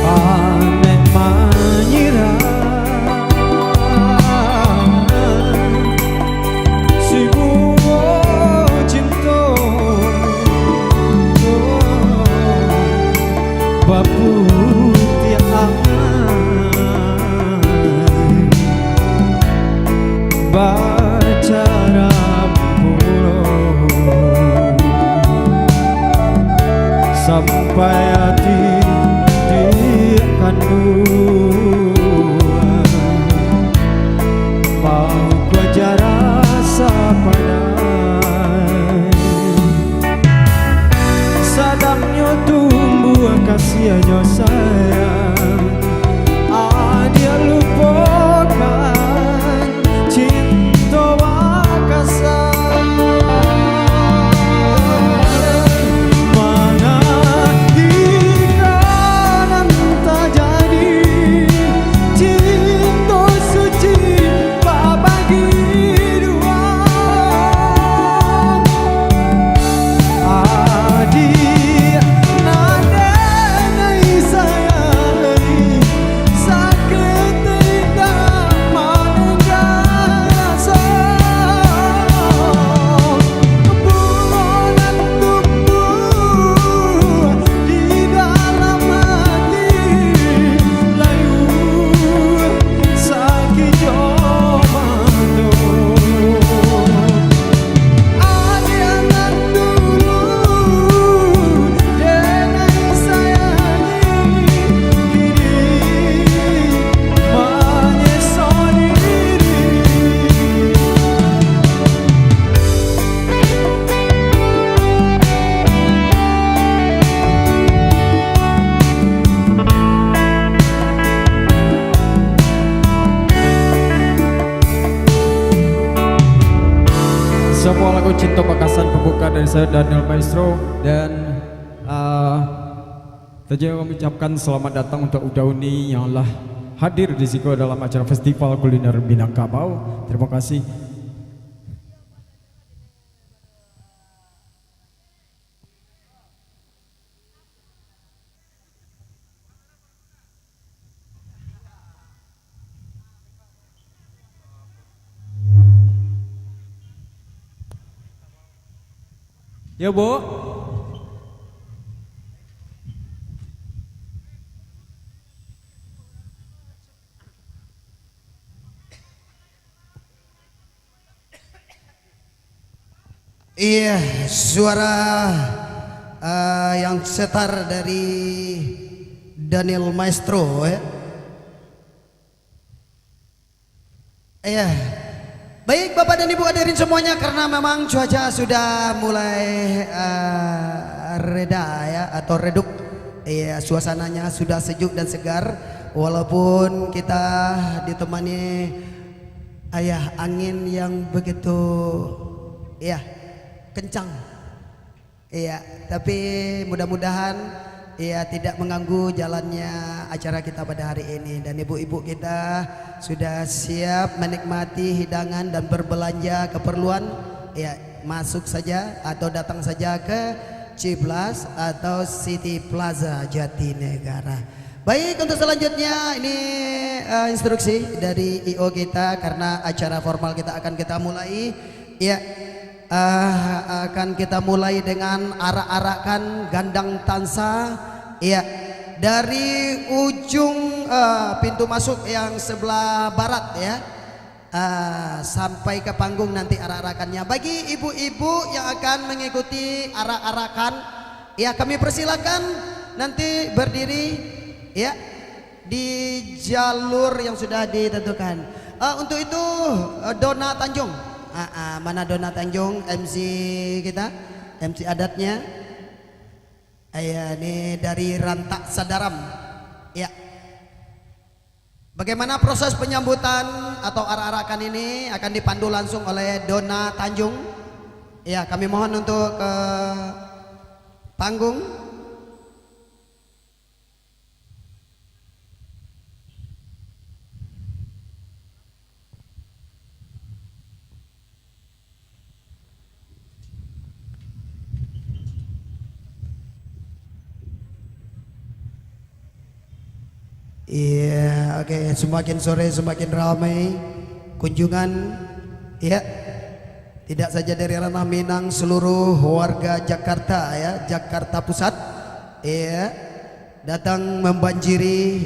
Panek manyirang, si bungo cinto baputiah angan. Bacarap pulo, sampai ati di kandua, bauku aja rasa padai. Sadangnyo tumbuah kasiahnyo sayang, adiak lupokan cinto bakasan. Manga ika nan tajadi, cinto suci babagi dua. Adiak nan den sayangi, sakik teh indak manenggang raso. Bungo nan tumbuah di dalam ati, layu sakijo mato. Adiak nan dulu den sayangi, kini manyeso diri. Sabuah lagu cinto bakasan pambuka dari saya, Daniel Maestro, dan, ah, tentunya kami ucapkan selamat datang untuk Uda Uni yang lah hadir di siko dalam acara Festival Kuliner Minangkabau. Terima kasih. Yo, Bu. Iya, suara, eh, yang setar dari Daniel Maestro, ya. Iya. Baik, Bapak dan Ibu hadirin semuanya, karena memang cuaca sudah mulai, eh, reda, ya, atau redup. Iya, suasananya sudah sejuk dan segar, walaupun kita ditemani, ayah, angin yang begitu, iya, kencang. Iya, tapi mudah-mudahan, iya, tidak mengganggu jalannya acara kita pada hari ini. Dan ibu-ibu kita sudah siap menikmati hidangan dan berbelanja keperluan. Iya, masuk saja atau datang saja ke Ciplus atau City Plaza Jatinegara. Baik, untuk selanjutnya ini, eh, instruksi dari I O kita, karena acara formal kita akan kita mulai. Iya, eh, akan kita mulai dengan arak-arakan gandang tansa. Iya, dari ujung, eh, pintu masuk yang sebelah barat, ya. Ah, sampai ke panggung nanti arak-arakannya. Bagi ibu-ibu yang akan mengikuti arak-arakan, ya, kami persilakan nanti berdiri, ya, di jalur yang sudah ditentukan. Ah, untuk itu, eh, Dona Tanjung. Ah, ah, mana Dona Tanjung, M C kita, M C adatnya? Ah, ya, ini dari Rantak Sadaram. Ya. Bagaimana proses penyambutan atau arak-arakan ini akan dipandu langsung oleh Dona Tanjung. Ya, kami mohon untuk ke panggung. Iya, oke. Semakin sore, semakin ramai kunjungan. Iya. Tidak saja dari Ranah Minang, seluruh warga Jakarta, ya, Jakarta Pusat, iya, datang membanjiri,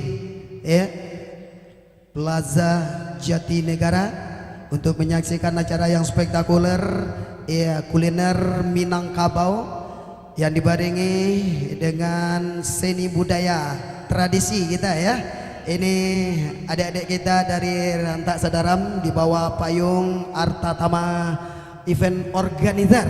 iya, Plaza Jatinegara untuk menyaksikan acara yang spektakuler, iya, kuliner Minangkabau yang dibarengi dengan seni budaya tradisi kita, ya. Ini adik-adik kita dari Rantak Sadaram di bawah payung Artatama Event Organizer.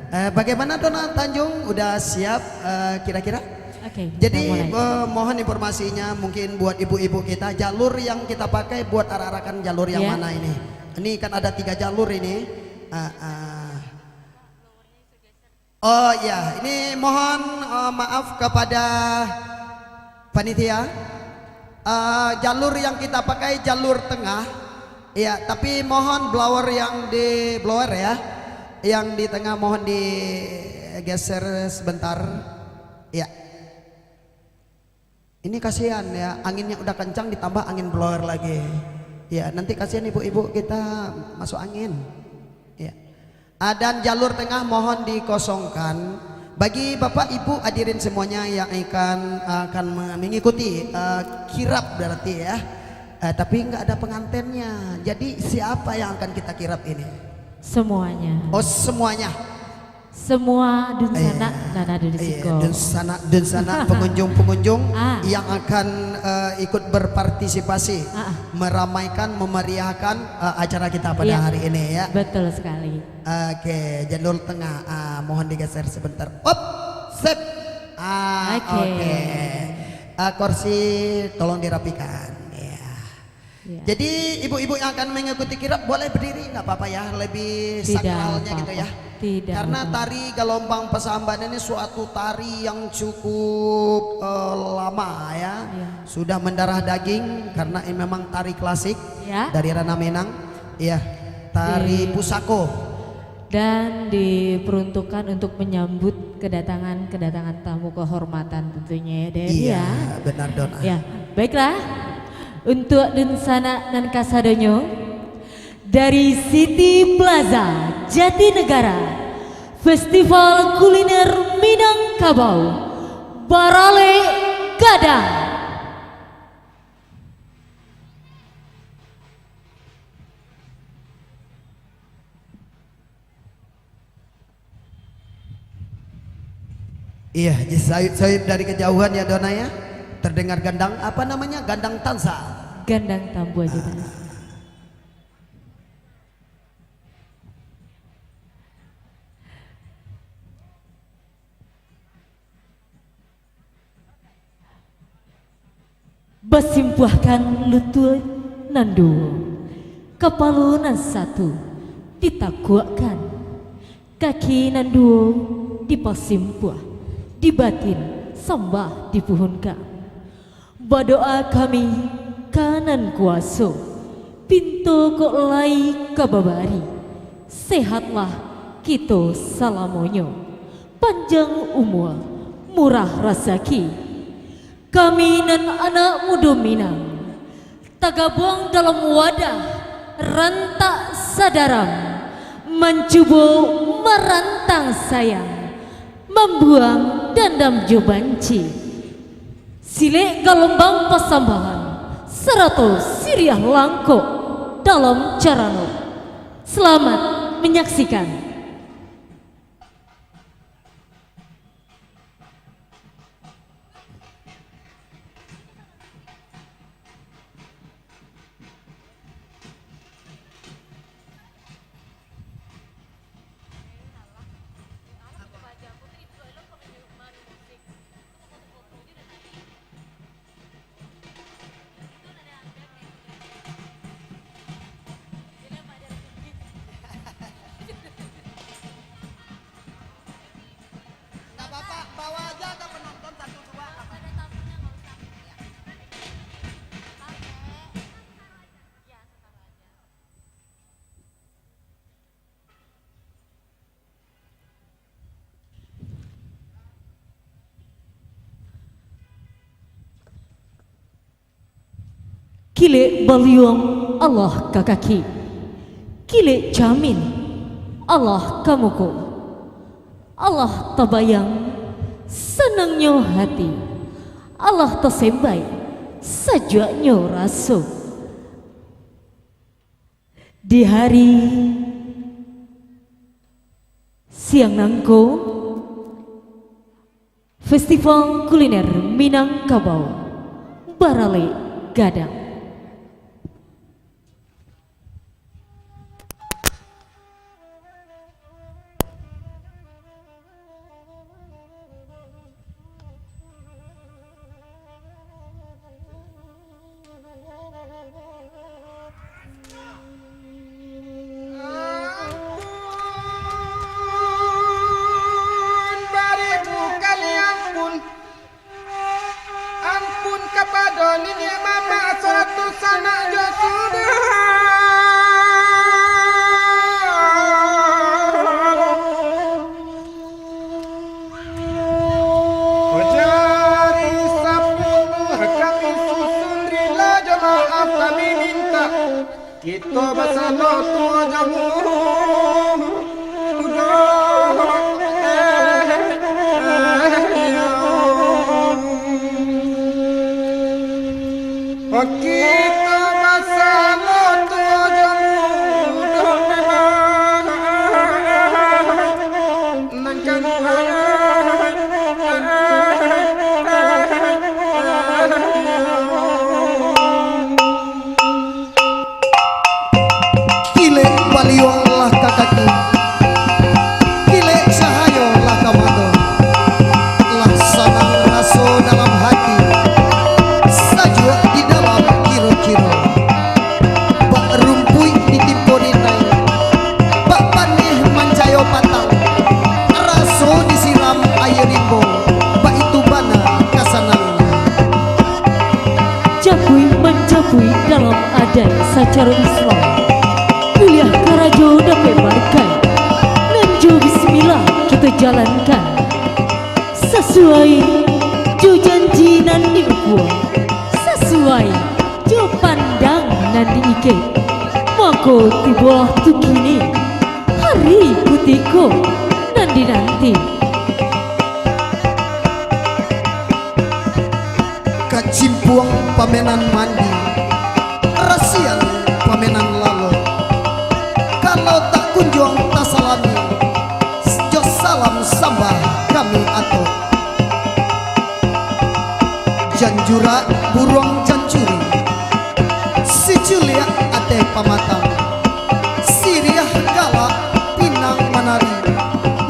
Eh, bagaimana Dona Tanjung? Udah siap, eh, kira-kira? Oke, kita Jadi, mulai. Eh, mohon informasinya mungkin buat ibu-ibu kita, jalur yang kita pakai buat arak-arakan jalur yang Ya. mana ini? Ini kan ada tiga jalur ini. Ah, ah. Oh ya, ini mohon, eh, maaf kepada panitia. Eh, jalur yang kita pakai jalur tengah. Ya, tapi mohon blower yang di blower ya, yang di tengah mohon digeser sebentar. Ya. Ini kasihan ya, anginnya udah kencang ditambah angin blower lagi. Ya, nanti kasihan ibu-ibu kita masuk angin. Ya. Ah, dan jalur tengah mohon dikosongkan. Bagi Bapak Ibu hadirin semuanya yang akan, akan mengikuti, eh, kirap berarti ya. Eh, tapi nggak ada pengantennya. Jadi siapa yang akan kita kirap ini? Semuanya. Oh, semuanya. Semua dunsanak Iya. nan ada di Iya, siko. Dunsanak, dunsanak, pengunjung-pengunjung Ah. yang akan, eh, ikut berpartisipasi Ah, ah. meramaikan, memeriahkan, eh, acara kita pada Iya. hari ini ya. Betul sekali. Oke, jalur tengah, ah, mohon digeser sebentar. Op, sip. Ah, Oke. oke. Ah, kursi tolong dirapikan. Ya. Ya. Jadi ibu-ibu yang akan mengikuti kirap boleh berdiri, nggak apa-apa ya, lebih Tidak sakralnya gitu apa-apa. ya. Tidak Karena apa-apa. tari Gelombang Pasamban ini suatu tari yang cukup, eh, lama ya. Ya. Sudah mendarah daging karena ini memang tari klasik Ya. dari Ranah Minang. Iya, tari Iya. pusako. Dan diperuntukkan untuk menyambut kedatangan-kedatangan tamu kehormatan tentunya ya, Dek, Iya, ya. benar, Don. Ya, baiklah. Untuk dunsanak nan kasadonyo, dari City Plaza, Jatinegara, Festival Kuliner Minangkabau, Baralek Gadang. Iya, di sayup-sayup dari kejauhan ya, Dona, ya. Terdengar gandang, apa namanya? Gandang tansa. Gandang tambua aja, Dona. Basimpuahkan lutuik nan duo, kapalo nan satu ditakuakkan, kaki nan duo dipasimpuah, di batin sambah dipuhunkan. Badoa kami ka Nan Kuaso, pinto kok lai ka babari, sehatlah kito salamonyo, panjang umua, murah rasaki. Kami nan anak mudo Minang, tagabuang dalam wadah rantak sadaram, mancubo marantang sayang, mambuang dandam jo banci. Silek galombang pasambahan, sarato siriah langkok dalam carano. Selamat menyaksikan. Nggak apa-apa, bawa aja ke penonton satu dua, nggak apa-apa. Kilek baliuang alah ka kaki, kilek camin alah ka muko, alah tabayang sanangnyo hati, alah tasembai sajuaknyo raso. Di hari siang nangko, Festival Kuliner Minangkabau baralek gadang. Ampun, baribu kali ampun. Ampun kapado niniak mamak, sarato sanak jo sudah. Jari sapuluah kami susun, rila jo maaf kami minta. Kito basamo tuo jo mudo. Kito basamo tuo jo mudo. Nan kaduo, kilek baliuang lah ka kaki, kilek cahayo lah ka mato, lah sanang raso dalam hati, sajuak di dalam kiro-kiro. Bak rumpuik ditimpo rindai, bak paneh mancayo patang, raso disiram aia rimbo, baitu bana kasanangan. Capuik mancapuik dalam adaik sacaro Islam, kuliah karajo dapek barakaik, nan jo bismillah kito jalankan. Sasuai jo janji nan diukua, sasuai jo pandang nan diikek, mako tibolah tu kini, hari kutiko Nan dinanti. Kacimpuang pamenan mandi, rasian pamenan lalo. Kalau tak kunjuang tasalami, jo salam sambah kami atok. Janjurak buruang jancuri, siculiak ateh pamatang, siriah galak pinang manari,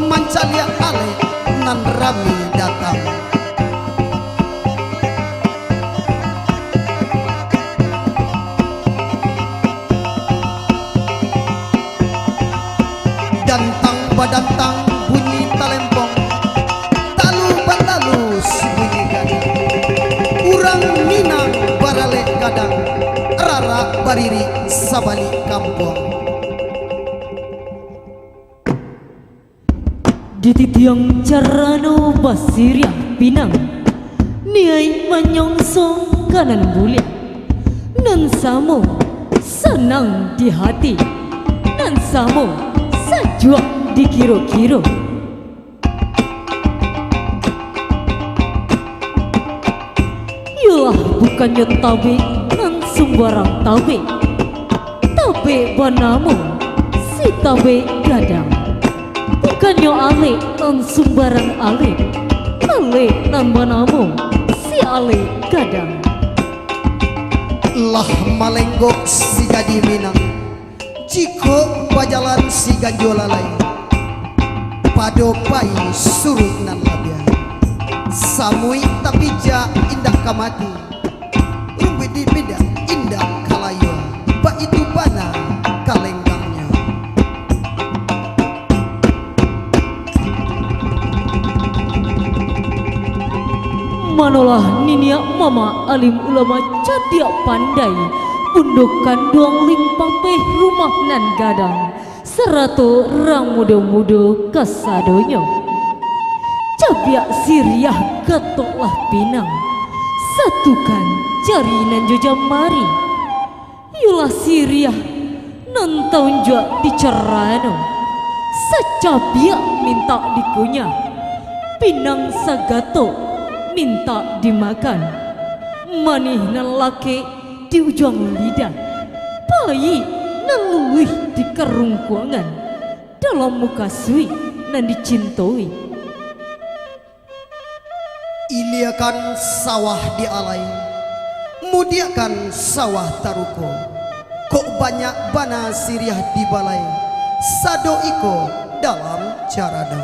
mancaliak alek nan rami datang. Dantang badantang bunyi talempong, talu batalu bunyi gadang. Urang Minang baralek gadang, rarak baririk sabalik kampuang. Dititiang carano basiriah pinang, niaik manyongso ka nan buliah. Nan samo sanang di hati, nan samo sajuak dikiro-kiro. Iyolah, bukannyo tabek nan sumbarang tabek. Tabek banamo si tabek gadang. Bukannyo alek nan sumbarang alek. Alek nan banamo si alek gadang. Lah malenggok si gadih Minang. Jikok bajalan si ganjua lalai, pado pai suruik nan labiah. Samuik tapijak indak ka mati, rumbuik dipindak indak ka layua, baitu bana kalenggangnyo. Manolah niniak mamak alim ulama cadiak pandai, bundo kanduang limpapeh rumah nan gadang, sarato urang mudo-mudo kasadonyo. Cabiak siriah gatoklah pinang, satukan jari nan jo jamari. Iyolah siriah nan taunjuak di carano, sacabiak mintak dikunyah, pinang sagatok mintak dimakan. Manih nan lakek di ujuang lidah, payik nan luluih di karungkuangan, dalam mukasuik nan dicintoi. Iliakan sawah di alai, mudiakan sawah taruko. Kok banyak bana siriah di balai, sado iko dalam carano.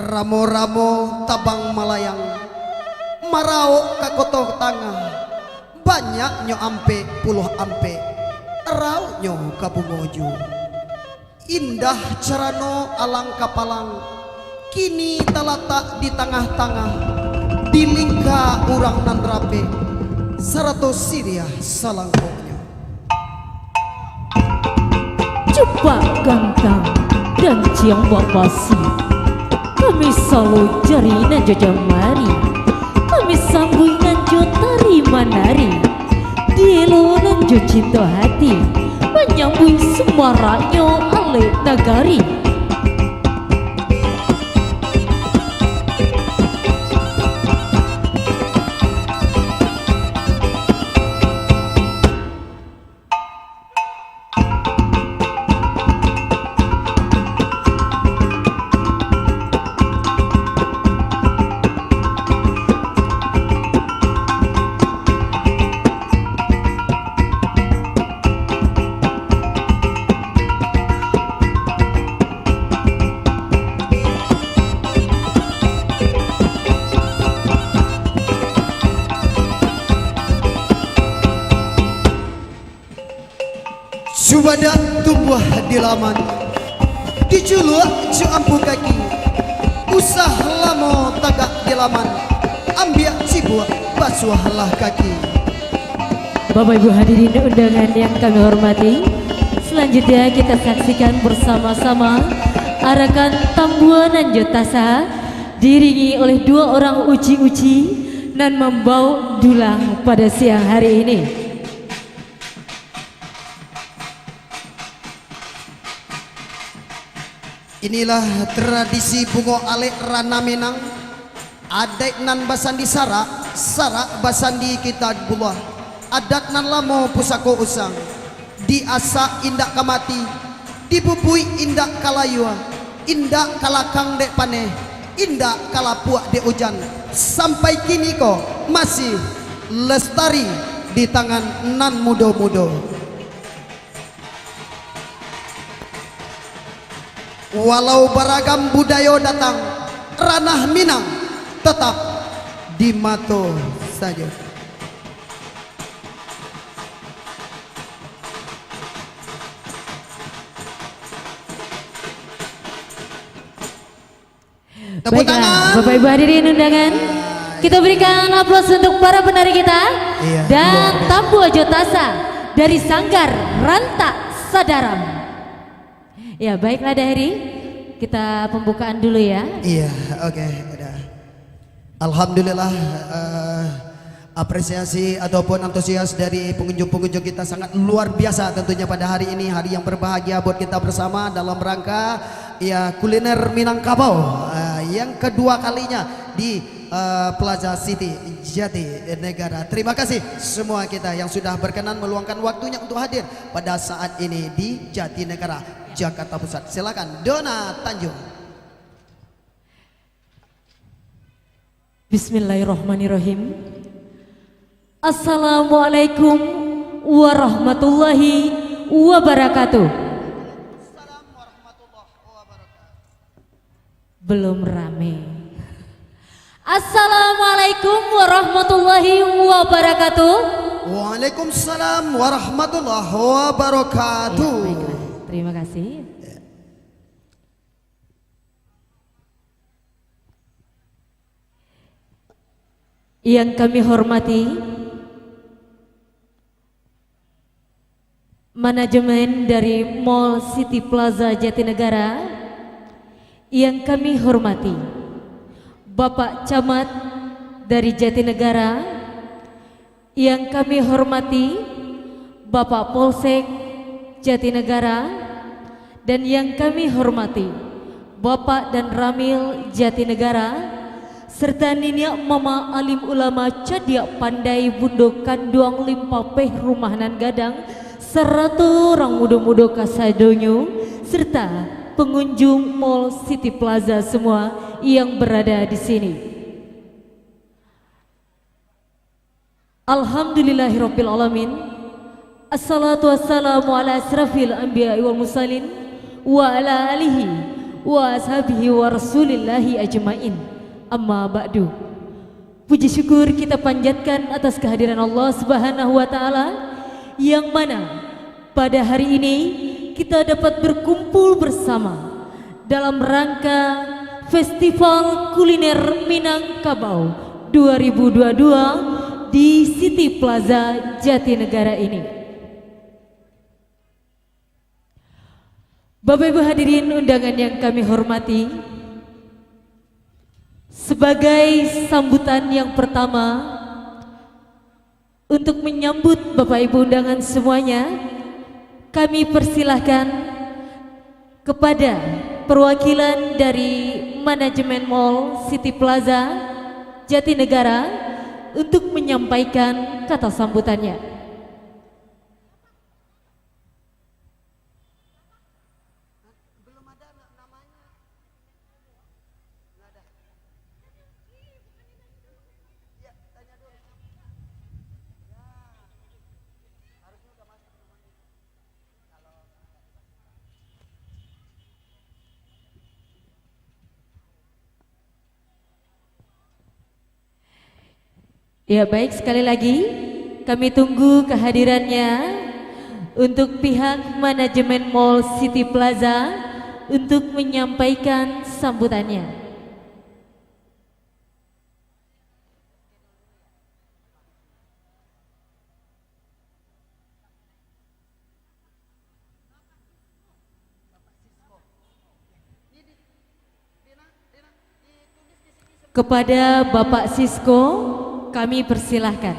Ramo-ramo tabang malayang, maraok ka koto tangah, banyaknyo ampek puluah ampek, rauknyo ka bungo juo. Indah carano alang kapalang, kini talatak di tangah-tangah, di lingka urang nan rapek, sarato siriah salangkoknyo. Cupak gantang dan ciambak basi, kami salo jari nan jo jamari, kami sambuik nan jo tari manari, dielo nan jo cinto hati, manyambuik sumaraknyo alek nagari. Cubadak tumbuah di laman, dijuluak jo ampu kaki. Usah lamo tagak di laman, ambiak cibuak basuahlah kaki. Bapak Ibu hadirin undangan yang kami hormati, selanjutnya kita saksikan bersama-sama arakan tambua nan jo tasa, diiringi oleh dua orang uci-uci nan mambaok dulang pada siang hari ini. Inilah tradisi bungo alek Ranah Minang. Adaik nan basandi sarak, sarak basandi Kitabullah. Adat nan lamo pusako usang. Diasak indak ka mati, dibubuik indak ka layua, indak ka lakang dek paneh, indak ka lapuak dek ujan. Sampai kini ko masih lestari di tangan nan mudo-mudo. Walau baragam budayo datang, Ranah Minang tetap di mato sajo. Tepuk Baiklah, tangan. Bapak Ibu hadirin undangan, kita berikan aplaus untuk para penari kita. Iya, dan luar biasa. Tambua Jotasa dari Sanggar Rantak Sadaram. Ya, baiklah, Dahri. Kita pembukaan dulu, ya. Iya, oke, udah. Alhamdulillah, eh, apresiasi ataupun antusias dari pengunjung-pengunjung kita sangat luar biasa tentunya pada hari ini, hari yang berbahagia buat kita bersama dalam rangka, ya, kuliner Minangkabau, eh, yang kedua kalinya di, eh, Plaza City Jatinegara. Terima kasih semua kita yang sudah berkenan meluangkan waktunya untuk hadir pada saat ini di Jatinegara, Jakarta Pusat. Silakan, Dona Tanjung. Bismillahirrahmanirrahim. Assalamualaikum warahmatullahi wabarakatuh. Belum rame. Assalamualaikum warahmatullahi wabarakatuh. Waalaikumsalam warahmatullahi wabarakatuh. Ya, baiklah. Terima kasih. Yang kami hormati manajemen dari Mall City Plaza Jatinegara, yang kami hormati Bapak Camat dari Jatinegara, yang kami hormati Bapak Polsek Jatinegara, dan yang kami hormati Bapak Danramil Jatinegara, serta niniak mamak alim ulama cadiak pandai, bundo kanduang limpapeh rumah nan gadang, sarato urang mudo-mudo kasadonyo, serta pengunjung Mall City Plaza semua yang berada di sini. Alhamdulillahirabbil alamin. Assalatu wassalamu ala asyrafil anbiya'i wal mursalin, wa ala alihi wa ashabihi wa rasulillahi ajmain. Amma ba'du. Puji syukur kita panjatkan atas kehadiran Allah Subhanahu wa Ta'ala, yang mana pada hari ini kita dapat berkumpul bersama dalam rangka Festival Kuliner Minangkabau dua ribu dua dua di City Plaza Jatinegara ini. Bapak Ibu hadirin undangan yang kami hormati, sebagai sambutan yang pertama, untuk menyambut Bapak Ibu undangan semuanya, kami persilahkan kepada perwakilan dari manajemen Mall City Plaza Jatinegara untuk menyampaikan kata sambutannya. Ya, baik, sekali lagi, kami tunggu kehadirannya untuk pihak manajemen Mall City Plaza untuk menyampaikan sambutannya. Kepada Bapak Sisko, kami persilahkan.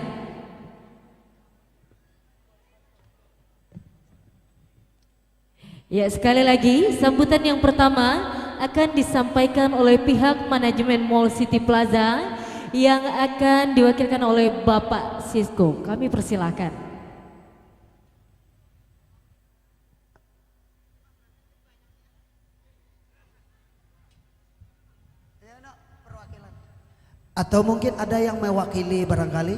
Ya, sekali lagi, sambutan yang pertama akan disampaikan oleh pihak manajemen Mall City Plaza yang akan diwakilkan oleh Bapak Sisko. Kami persilakan. Atau mungkin ada yang mewakili barangkali,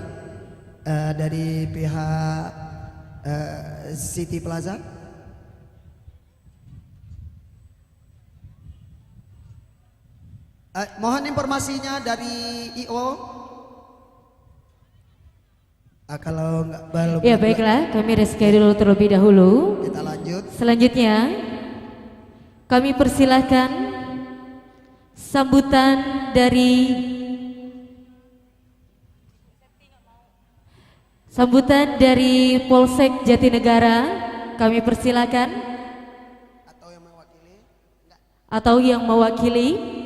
eh, dari pihak, eh, City Plaza? Eh, mohon informasinya dari I O. Ah, kalau nggak, belum, ya, belum. Baiklah, kami reschedule terlebih dahulu. Kita lanjut. Selanjutnya, kami persilahkan sambutan dari, sambutan dari Polsek Jatinegara. Kami persilahkan. Atau yang mewakili? Atau yang mewakili?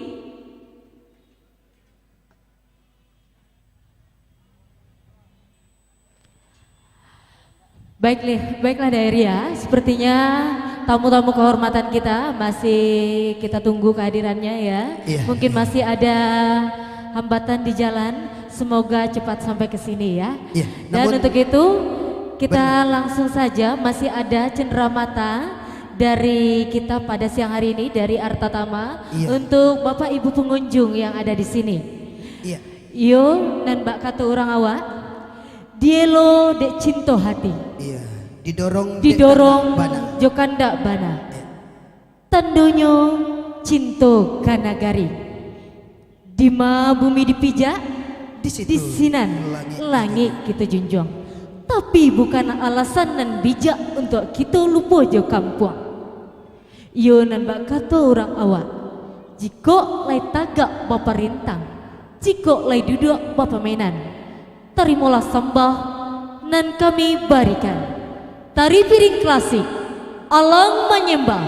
Baiklah, baiklah, Daeria. Sepertinya tamu-tamu kehormatan kita masih kita tunggu kehadirannya, ya. Iya, mungkin, iya, masih ada hambatan di jalan. Semoga cepat sampai ke sini, ya. Iya, dan namun untuk itu, kita, benar, langsung saja, masih ada cenderamata dari kita pada siang hari ini dari Artatama, iya, untuk Bapak Ibu pengunjung yang ada di sini. Iya. Iyo, nan bak kato urang awak, dielo dek cinto hati. Iya, didorong dek, didorong kandak bana, jo kandak bana. Iya. Tandonyo cinto ka nagari. Dima bumi dipijak, di situ, di sinan langik, langik kito junjuang. Tapi bukan alasan nan bijak untuak kito lupo jo kampuang. Iyo nan bak kato urang awak, jikok lai tagak baparentang, jikok lai duduak bapamainan, tarimolah sambah nan kami barikan. Tari piring klasik, Alang Manyembah,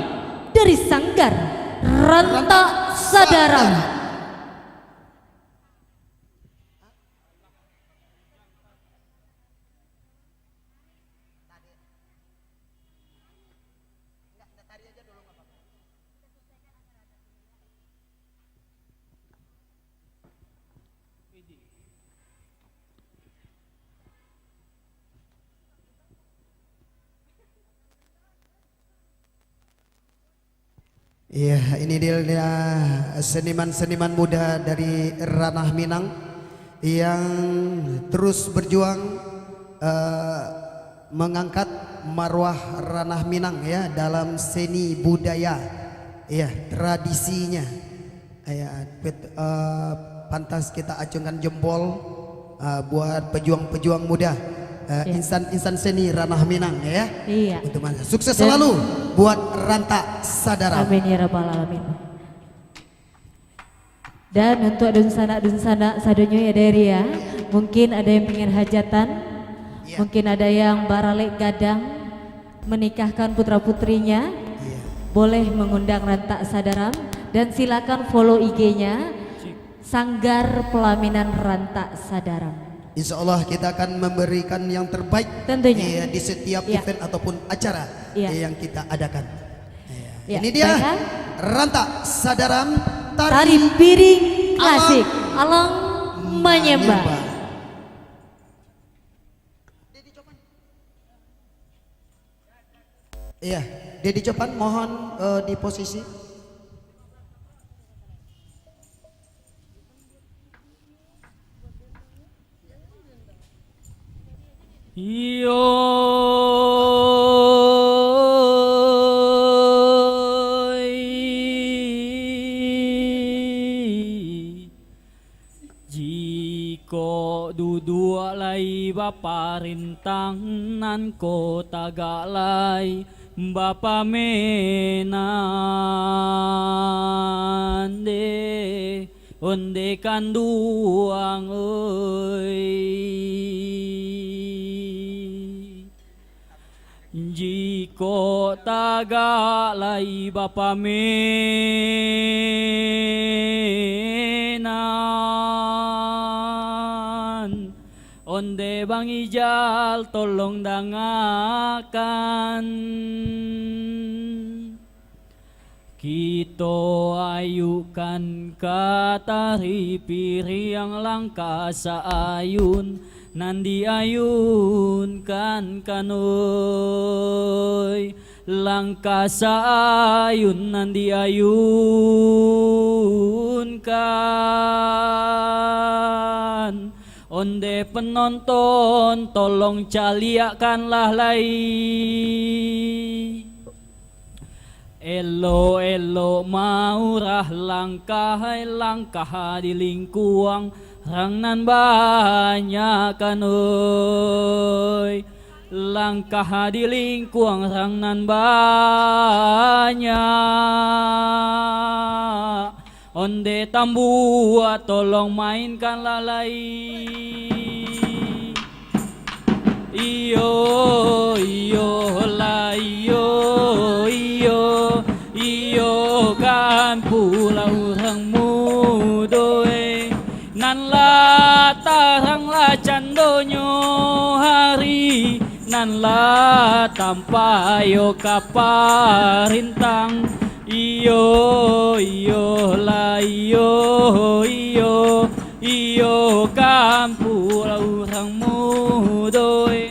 dari Sanggar Rantak Sadaram. Iya, ini dia, dia seniman-seniman muda dari Ranah Minang yang terus berjuang, eh, mengangkat marwah Ranah Minang, ya, dalam seni budaya, ya, tradisinya. Ya, pet-, eh, pantas kita acungkan jempol, eh, buat pejuang-pejuang muda, eh, iya, insan-insan seni Ranah Minang, ya. Iya. Untuk mas-, sukses selalu buat Rantak Sadaram. Amin ya rabbal alamin. Dan untuk dunsanak-dunsanak sadonyo ya, Daeria, mungkin ada yang pengen hajatan, iya, mungkin ada yang baralek gadang menikahkan putra-putrinya, iya, boleh mengundang Rantak Sadaram dan silakan follow I G-nya, Sanggar Pelaminan Rantak Sadaram. Insya Allah kita akan memberikan yang terbaik, tentunya, iya, di setiap, iya, event ataupun acara, iya, yang kita adakan. Iya. Iya, ini dia, baiklah. Rantak Sadaram, tari, tari piring klasik, Alang Manyembah. Manyembah. Iya, Dedi Copan, mohon, eh, di posisi. Iyo, jikok duduak lai baparentang, nan ko tagak lai bapamenan, deh, onde kanduang, oi. Jikok tagak lai bapamenan, onde Bang Ijal tolong dangakan. Kito ayunkan ka tari piriang, langkah saayun nan diayunkan, oi. Langkah saayun nan diayunkan. Ondeh penonton, tolong caliakkanlah lai. Elok-elok maurah langkah, langkah di lingkuang rang nan banyak, oi. Langkah di lingkuang rang nan banyak. Ondeh tambua, tolong mainkanlah lai. Iyo, iyo, lah iyo, iyo, iyo, kan pulo urang mudo, eh. Nan lah tarang lah candonyo hari, nan lah tampak iyo ka parintang. Iyo, iyo, lah iyo, iyo, iyo, kan pulo urang mudo, eh.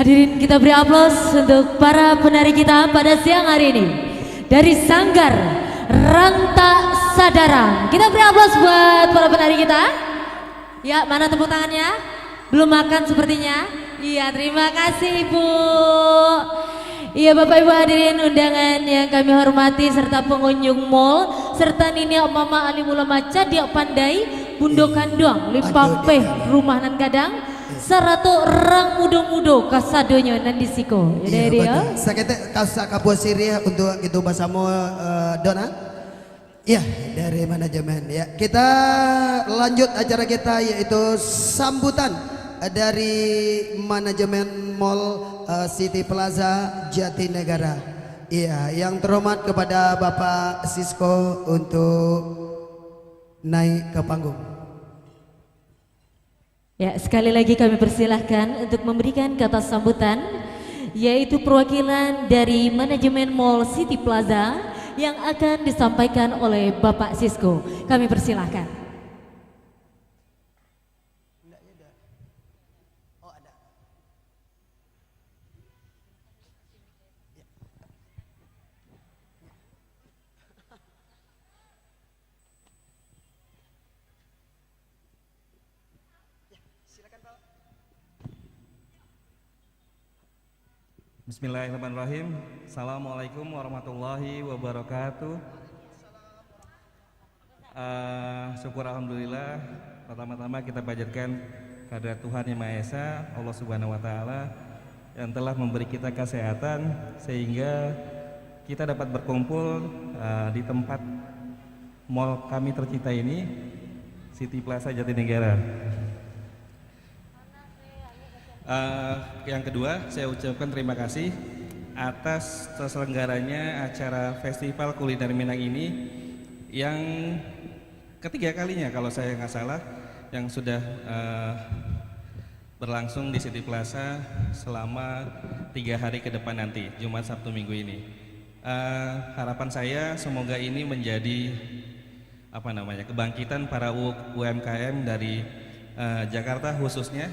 Hadirin, kita beri aplaus untuk para penari kita pada siang hari ini. Dari Sanggar Rantak Sadarang. Kita beri aplaus buat para penari kita. Ya, mana tepuk tangannya? Belum makan sepertinya. Iya, terima kasih, Ibu. Iya, Bapak Ibu hadirin undangan yang kami hormati, serta pengunjung mall, serta niniak mamak alim ulama cadiak pandai, bundo kanduang limpah peh rumah nan gadang, sarato urang mudo-mudo kasadonyo nan di siko. Ya, iya, dari, ya, betul. Saketek kasak kapuas siriah untuk kita basamo, eh, Dona. Ya, dari manajemen. Ya, kita lanjut acara kita, yaitu sambutan dari manajemen Mall, eh, City Plaza Jatinegara. Iya, yang terhormat kepada Bapak Sisko untuk naik ke panggung. Ya, sekali lagi kami persilahkan untuk memberikan kata sambutan, yaitu perwakilan dari manajemen Mall City Plaza yang akan disampaikan oleh Bapak Sisko. Kami persilahkan. Bismillahirrahmanirrahim. Assalamualaikum warahmatullahi wabarakatuh. Eh, syukur alhamdulillah, pertama-tama kita panjatkan kehadirat Tuhan Yang Maha Esa, Allah Subhanahu wa Ta'ala, yang telah memberi kita kesehatan sehingga kita dapat berkumpul, eh, di tempat mall kami tercinta ini, City Plaza Jatinegara. Eh, yang kedua, saya ucapkan terima kasih atas terselenggaranya acara Festival Kuliner Minang ini yang ketiga kalinya, kalau saya nggak salah, yang sudah, eh, berlangsung di City Plaza selama tiga hari ke depan nanti, Jumat, Sabtu, Minggu ini. Eh, harapan saya semoga ini menjadi, apa namanya, kebangkitan para U-, U M K M dari, eh, Jakarta khususnya,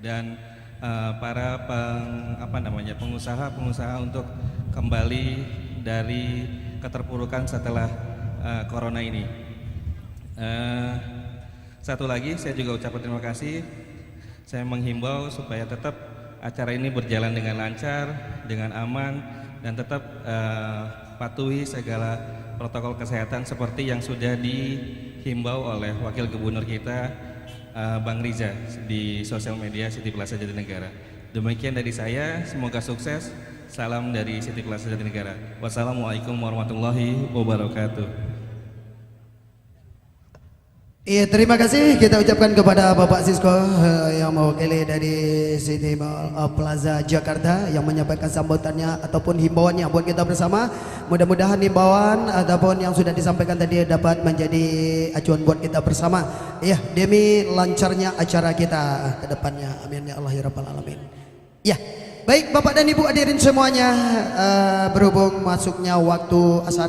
dan, eh, para peng-, apa namanya, pengusaha-pengusaha untuk kembali dari keterpurukan setelah, eh, corona ini. Eh, satu lagi, saya juga ucapkan terima kasih. Saya menghimbau supaya tetap acara ini berjalan dengan lancar, dengan aman, dan tetap, eh, patuhi segala protokol kesehatan seperti yang sudah dihimbau oleh Wakil Gubernur kita, eh, Bang Riza, di sosial media City Plaza Jatinegara. Demikian dari saya, semoga sukses. Salam dari City Plaza Jatinegara. Wassalamualaikum warahmatullahi wabarakatuh. Iya, terima kasih kita ucapkan kepada Bapak Sisko, eh, yang mewakili dari City Mall, eh, Plaza Jakarta, yang menyampaikan sambutannya ataupun himbauannya buat kita bersama. Mudah-mudahan himbauan ataupun yang sudah disampaikan tadi dapat menjadi acuan buat kita bersama. Iya, demi lancarnya acara kita ke depannya. Amin ya Allah ya Rabbal Alamin. Ya, baik Bapak dan Ibu hadirin semuanya, eh, berhubung masuknya waktu asar,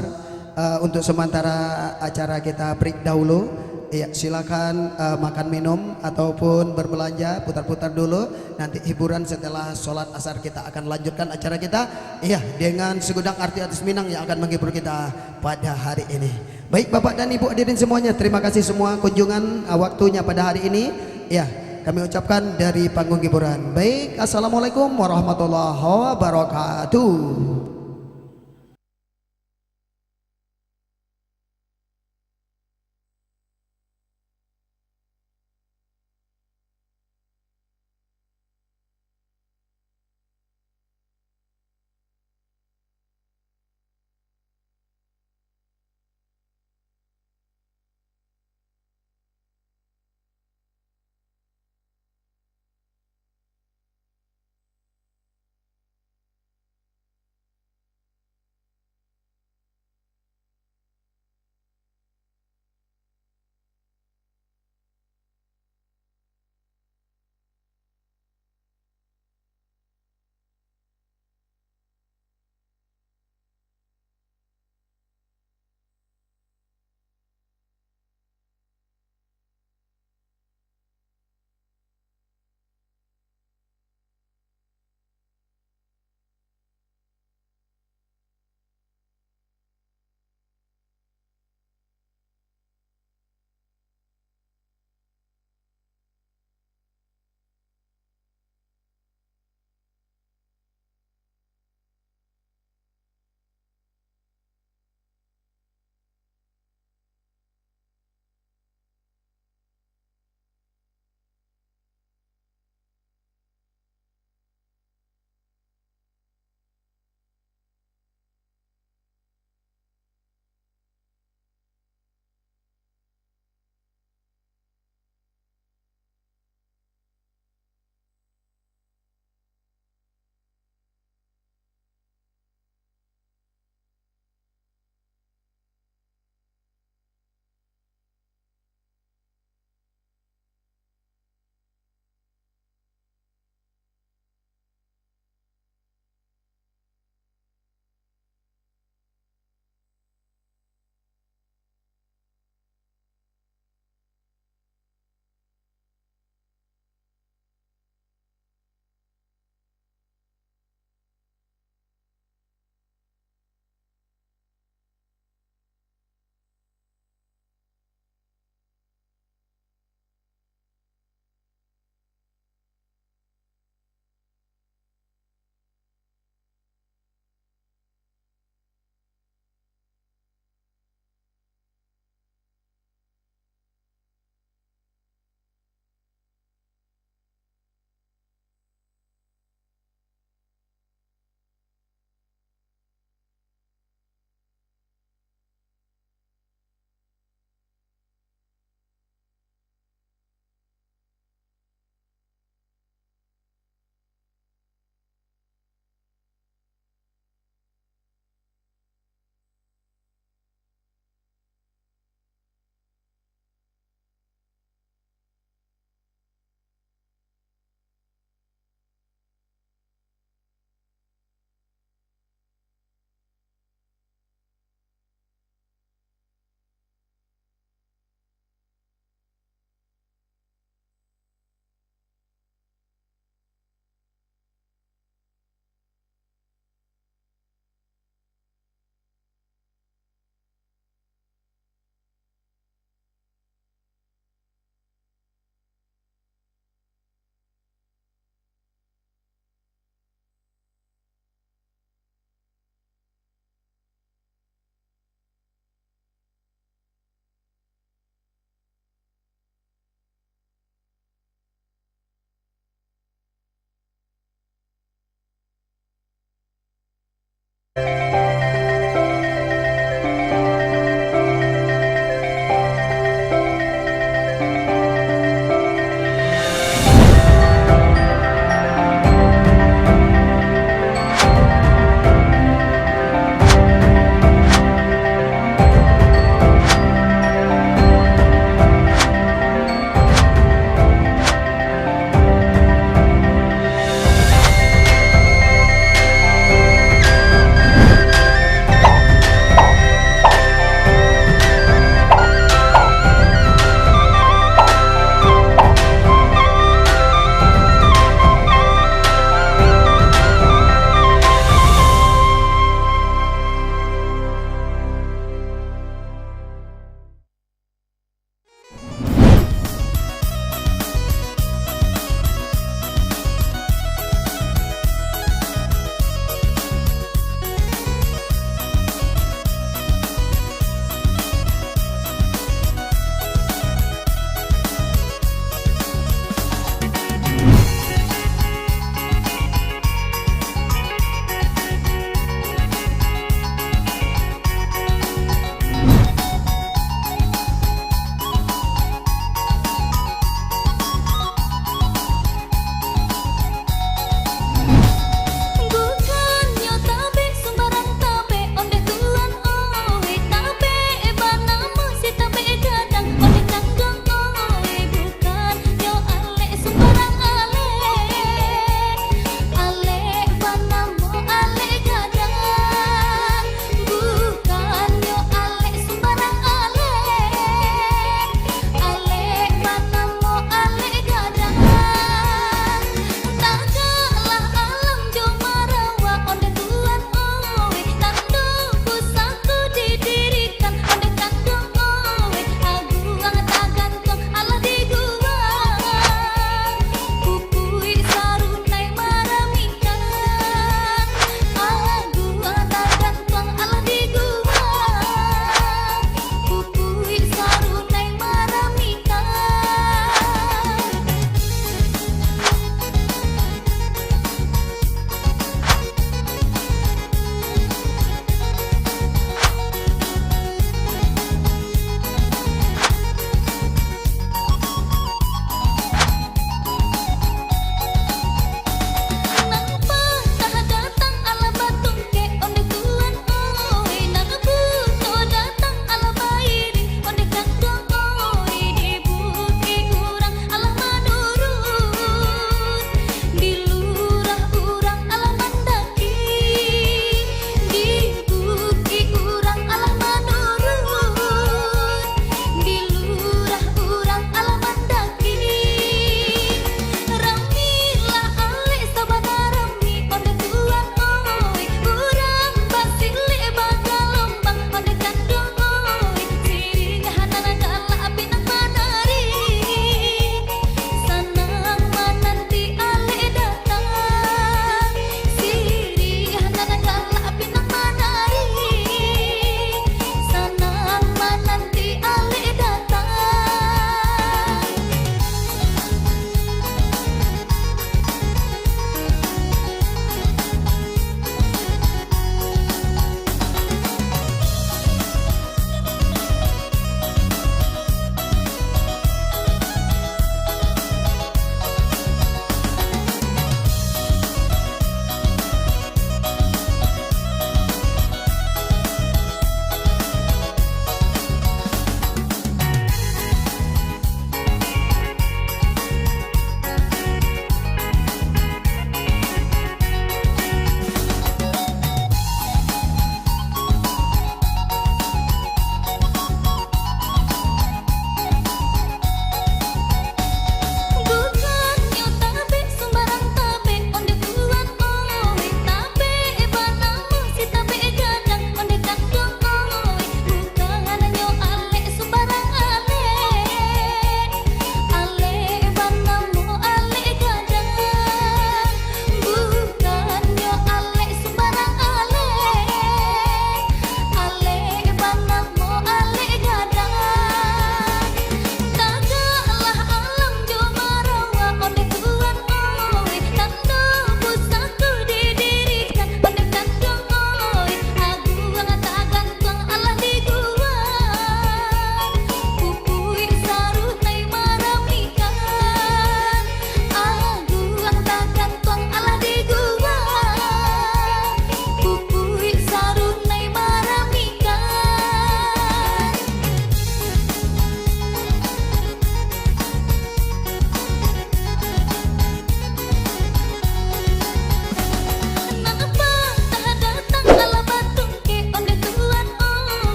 eh, untuk sementara acara kita break dahulu. Ya, silakan, eh, makan minum ataupun berbelanja, putar-putar dulu. Nanti hiburan setelah sholat asar kita akan lanjutkan acara kita. Ya, dengan segudang artis-artis Minang yang akan menghibur kita pada hari ini. Baik, Bapak dan Ibu hadirin semuanya, terima kasih semua kunjungan, ah, waktunya pada hari ini. Ya, kami ucapkan dari panggung hiburan. Baik, assalamualaikum warahmatullahi wabarakatuh.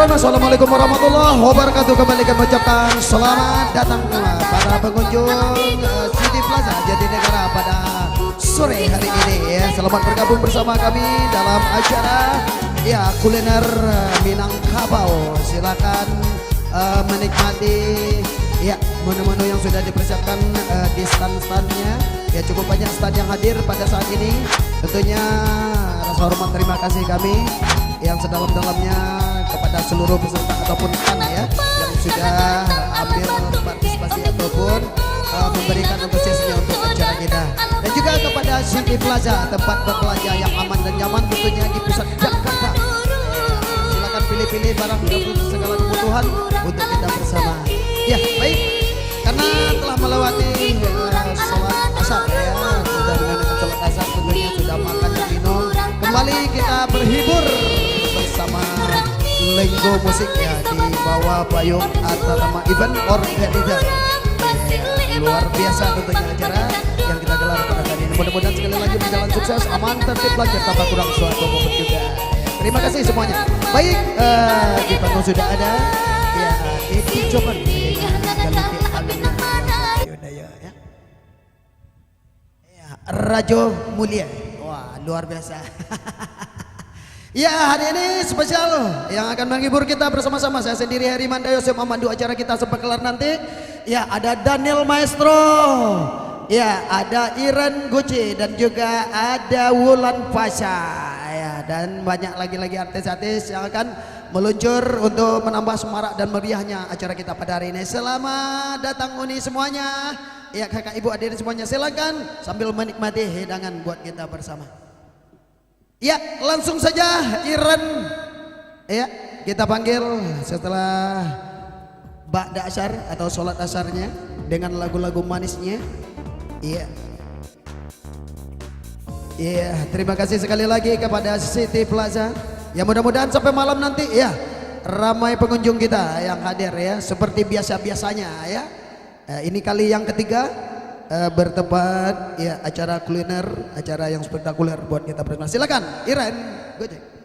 Assalamualaikum warahmatullahi wabarakatuh. Kembali kami ucapkan selamat datang para pengunjung, eh, City Plaza Jatinegara pada sore hari ini, ya. Selamat bergabung bersama kami dalam acara, ya, kuliner, eh, Minangkabau. Silakan, eh, menikmati, ya, menu-menu yang sudah dipersiapkan, eh, di stand-standnya. Ya, cukup banyak stand yang hadir pada saat ini. Tentunya rasa hormat terima kasih kami yang sedalam-dalamnya kepada seluruh peserta ataupun stand, ya, yang sudah ambil partisipasi ataupun, eh, memberikan antusiasnya untuk acara kita. Dan juga kepada City Plaza, tempat berbelanja yang aman dan nyaman tentunya di pusat Jakarta. Silakan pilih-pilih barang dan segala kebutuhan untuk kita bersama. Ya, baik. Karena telah melewati, eh, sholat asar, ya, sudah menunaikan sholat asar, tentunya sudah makan dan minum. Kembali kita berhibur bersama Lenggo Musik, ya, di bawah payung atas nama Event Organizer. Ya, luar biasa tentunya acara yang kita gelar pada kali ini. Mudah-mudahan sekali lagi berjalan sukses, aman, tertib, lancar, tanpa kurang suatu maupun juga. Terima kasih semuanya. Baik, eh, di panggung sudah ada, ya, Edi Coman dengan Galiti Alumni. Ayo, dah, ya, ya. Ya, Rajo Mulia. Wah, luar biasa. Ya, hari ini spesial yang akan menghibur kita bersama-sama. Saya sendiri, Heri Manda Yosef, memandu acara kita sampai kelar nanti. Ya, ada Daniel Maestro. Ya, ada Iren Gucci dan juga ada Wulan Pasha. Ya, dan banyak lagi-lagi artis-artis yang akan meluncur untuk menambah semarak dan meriahnya acara kita pada hari ini. Selamat datang uni semuanya. Ya, kakak, ibu, hadirin semuanya, silakan sambil menikmati hidangan buat kita bersama. Ya, langsung saja Iren, ya, kita panggil setelah ba'da asar atau sholat asarnya dengan lagu-lagu manisnya. Iya. Iya, terima kasih sekali lagi kepada City Plaza. Ya, mudah-mudahan sampai malam nanti, ya, ramai pengunjung kita yang hadir, ya, seperti biasa-biasanya, ya. Eh, ini kali yang ketiga, eh, bertempat, ya, acara kuliner, acara yang spektakuler buat kita bersama. Silakan, Iren, Gojek.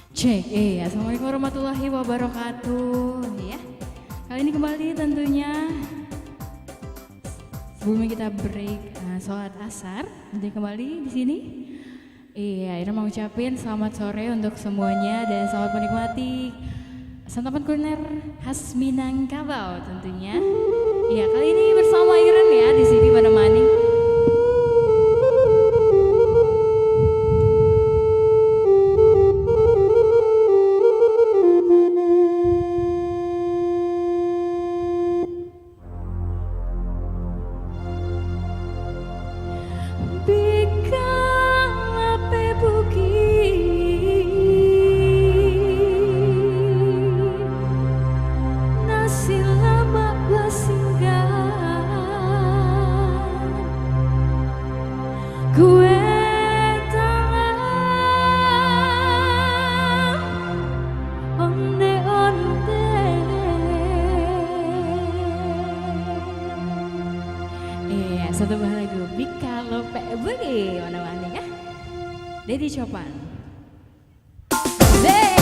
Cek, eh, assalamualaikum warahmatullahi wabarakatuh, ya. Kali ini kembali tentunya, sebelumnya kita break, eh, sholat asar, tentunya kembali di sini. Iya, Iren mau ucapin selamat sore untuk semuanya dan selamat menikmati santapan kuliner khas Minangkabau tentunya. Iya, kali ini bersama Iren ya di sini menemani. Bikang lapeh bukik, nasi lamak basinggah. Kue talam onde-onde. Iya, satu buah lagu Bika Lopek Budi, mana-mana ya. Dedi Copan. Asik.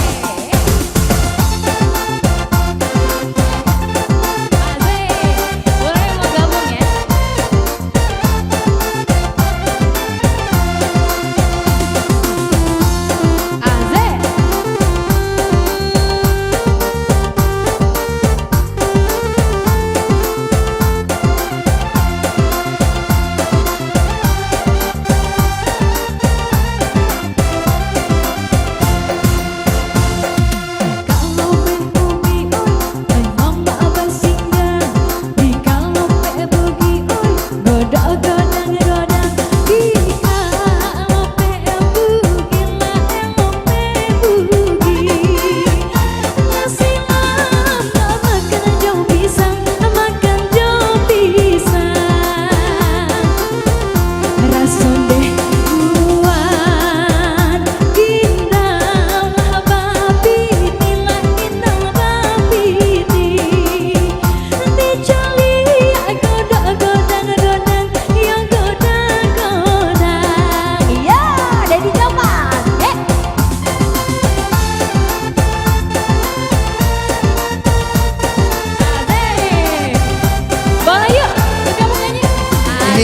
Asik. Boleh mau gabung ya?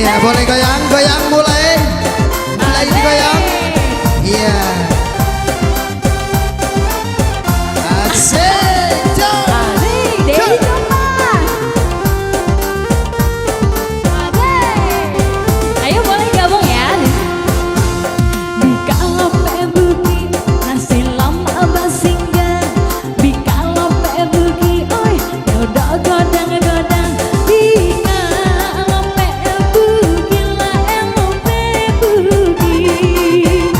Ya, boleh goyang, goyang mulai. Mulai digoyang. Iya. Asik, jom. Asik, Dedi Jom. Coba. Asik. Ayo, boleh gabung ya. Bika lapek Bugik, nasi lamak basinggah. Bika lapek Bugik, oi, godok godang-godang. Bika lapek Bugik, lapek Bugik.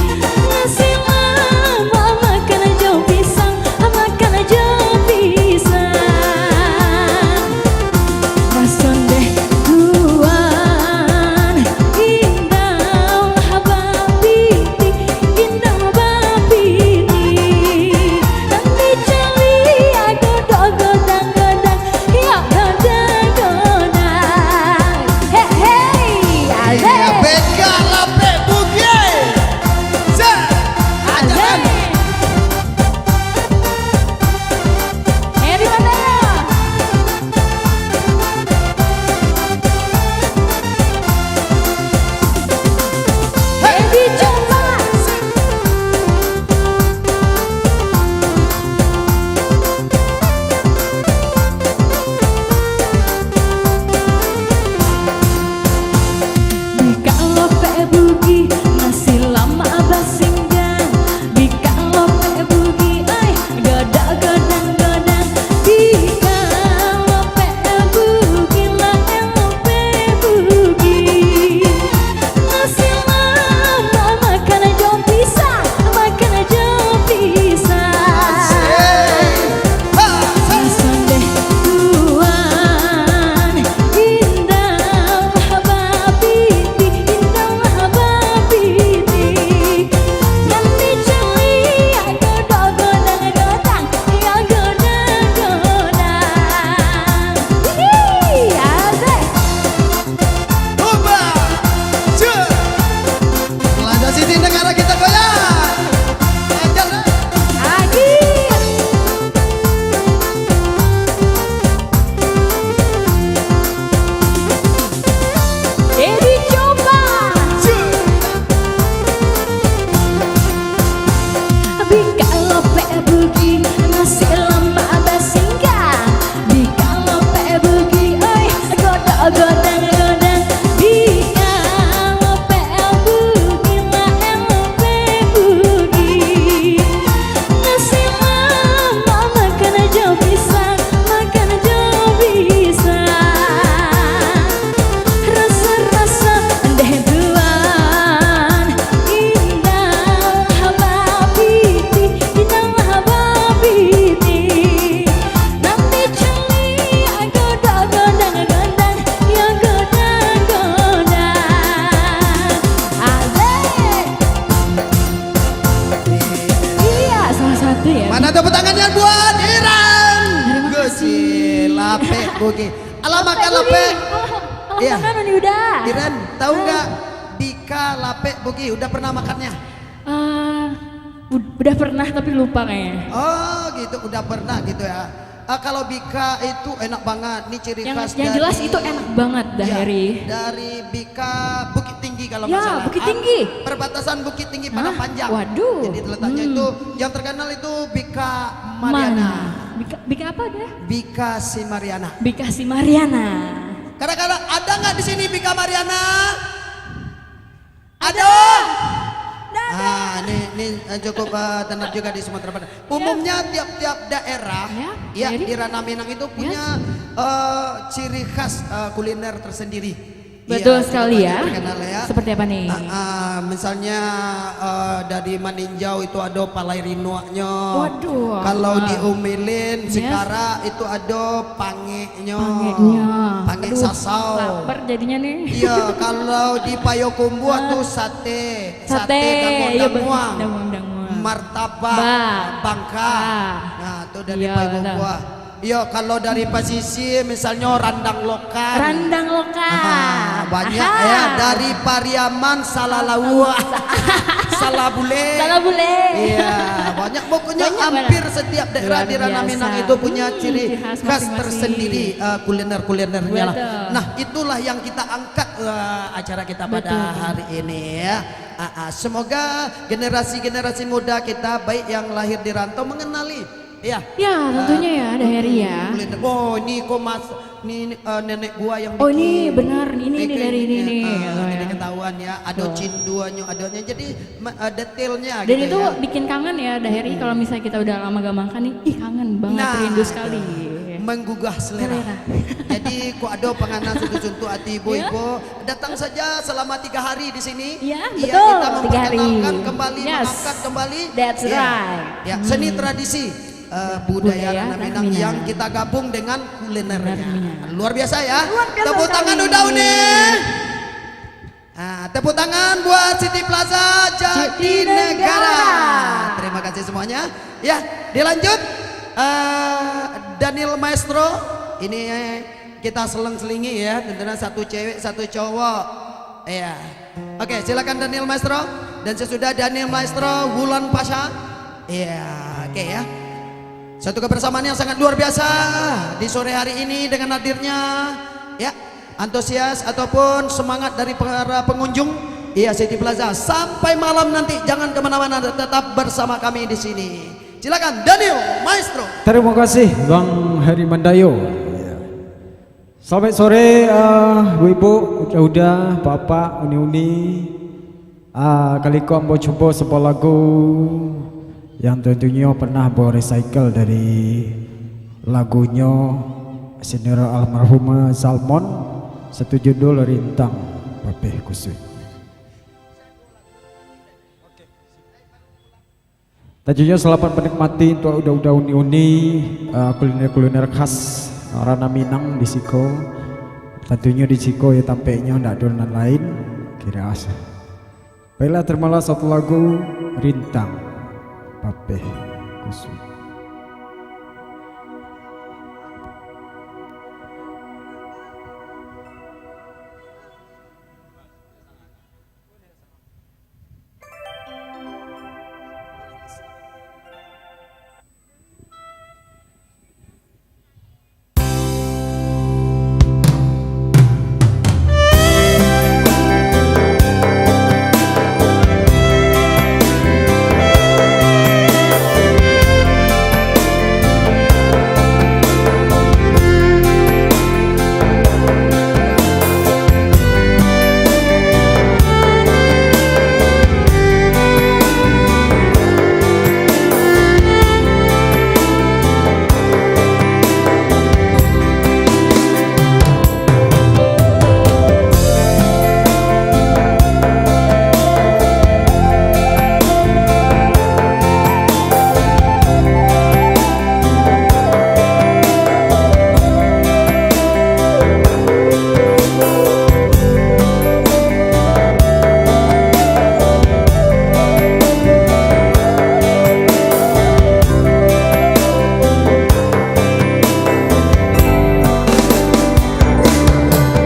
Nasi lamak makan jo pisang, makan jo pisang. Raso ndeh tuan, indak babiti, indak babiti. Nan dicaliak godok godang-godang, yo godang-godang. Hei, hei, asik. Iya, bika lapek Bugik. Set. Asik. Eri Mateo. Eri Jomba. Bika lapek Bugik, nasi lamak basinggah. Bika lapek Bugik, ai, godok godang-godang. Bika lapek Bugik, lapek Bugik. Nasi lamak makan jo pisang, makan jo pisang. Asik. Ha, asik. Raso ndeh tuan, indak babiti, indak babiti. Nan dicaliak godok godang-godang, yo godang-godang. Hihi, asik. Boba, cek. Lanjut Siti Negara kita goyang. Lanjut, eh. Lagi. Eri Jomba. Cek. Bika lapek Bugik, nasi lamak basinggah. Bika lapek Bugik, oi, godok godang-godang. Bika lapek Bugik, lapek Bugik. Nasi lamak makan jo pisang, makan jo pisang. Raso-raso ndeh tuan, indak babiti, indak babiti. Nan dicaliak godok godang-godang, yo godang-godang. Asik. Iya, salah satu ya. Mana tepuk tangannya buat Iran? Terima kasih. Gusi, lapek Bugik. Alah, makan lapek. Alah, alah, iya. Makan, Uni Uda. Iran, tahu nggak bika lapek Bugik? Udah pernah makannya? Eh, ud-, udah pernah tapi lupa kayaknya. Oh, gitu. Udah pernah gitu ya. Ah, kalau bika itu enak banget. Ini ciri khas dari, yang jelas itu enak banget dah, iya, Heri. Dari bika Bukittinggi kalau nggak salah. Ya, Bukittinggi. Ah, perbatasan Bukittinggi Padang Panjang. Hah? Waduh. Jadi letaknya itu, hmm, yang terkenal itu Bika Mariana. Mana? Bika, bika apa dia? Bika si Mariana. Bika si Mariana. Kadang-kadang ada nggak di sini Bika Mariana? Ada? Nggak ada. Ah, ini, ini, eh, cukup, eh, terkenal juga di Sumatera Barat. Ya. Umumnya tiap-tiap daerah, ya, ya, jadi di Ranah Minang itu, ya, punya, eh, ciri khas, eh, kuliner tersendiri. Betul sekali ya. Iya, tempat yang terkenal ya. Seperti apa nih? Ah, ah, misalnya, eh, dari Maninjau itu ada palai rinuaknya. Waduh. Kalau di Umilin, yes, Sikarak itu ada pangeknya. Pangeknya. Pangek sasau. Aduh, lapar jadinya nih. Iya, kalau di Payokumbuah tuh sate. Ah. Sate, sate danguang-danguang. Iya, betul. Danguang-danguang. Martabak, ba, bangka. Ba. Nah, itu dari Payokumbuah. Iya, betul. Iyo, kalau dari pasisia, misalnyo randang lokal. Randang lokal. Ah, banyak, aha, ya, dari Pariaman, Salalauak. Salah bule. Salah bule. Iya, banyak Pokoknya hampir setiap daerah di Ranah Minang itu punya ciri khas tersendiri, eh, kuliner-kulinernya lah. Betul. Nah, itulah yang kita angkat, eh, acara kita pada hari ini, ya. Ah, ah, semoga generasi-generasi muda kita, baik yang lahir di rantau, mengenali. Iya. Ya, tentunya ya, Da Heri ya. Kuliner. Oh, ini kok, Mas, ini, eh, nenek gua yang bikin. Oh, ini benar, ini, ini dari ini, eh, ini, eh, jadi ketahuan ya, ada cinduanyo, adanya. Jadi, ma-, eh, detailnya gitu ya. Dan itu bikin kangen ya, Da Heri, kalau misalnya kita udah lama gak makan nih, ih, kangen banget, rindu sekali. Nah, itu. Menggugah selera. Selera. Jadi, kok ada panganan suntuk-suntuk ati ibu-ibu, datang saja selama tiga hari di sini. Iya, betul, tiga hari. Iya, kita memperkenalkan kembali, mengangkat kembali. That's right. Ya, seni tradisi, eh, budaya Ranah Minang yang kita gabung dengan kulinernya. Luar biasa ya. Luar biasa sekali. Tepuk tangan udah uni. Ah, tepuk tangan buat City Plaza Jatinegara. Jatinegara. Terima kasih semuanya. Ya, dilanjut, eh, Daniel Maestro. Ini kita selang-selingi ya, tentunya satu cewek, satu cowok. Iya. Oke, silakan Daniel Maestro. Dan sesudah Daniel Maestro, Wulan Pasha. Iya, oke ya. Satu kebersamaan yang sangat luar biasa di sore hari ini dengan hadirnya, ya, antusias ataupun semangat dari para pengunjung, iya, City Plaza. Sampai malam nanti, jangan kemana-mana, tetap bersama kami di sini. Silakan, Daniel, Maestro. Terima kasih, Bang Heri Mandayo. Selamat sore, eh, ibu-ibu, uda-uda, bapak, uni-uni. Ah, kali ko ambo cubo sabuah lagu yang tentunyo pernah ambo recycle dari lagunyo senior almarhum Salmon, satu judul Rintang Papeh Kusuik. Tantunyo selamat menikmati untuk uda-uda uni-uni, eh, kuliner-kuliner khas Ranah Minang di siko. Tantunyo di siko yo tampeknyo, ndak ado nan lain, kira asa. Baiklah, terimalah satu lagu, Rintang Papeh Kusuik.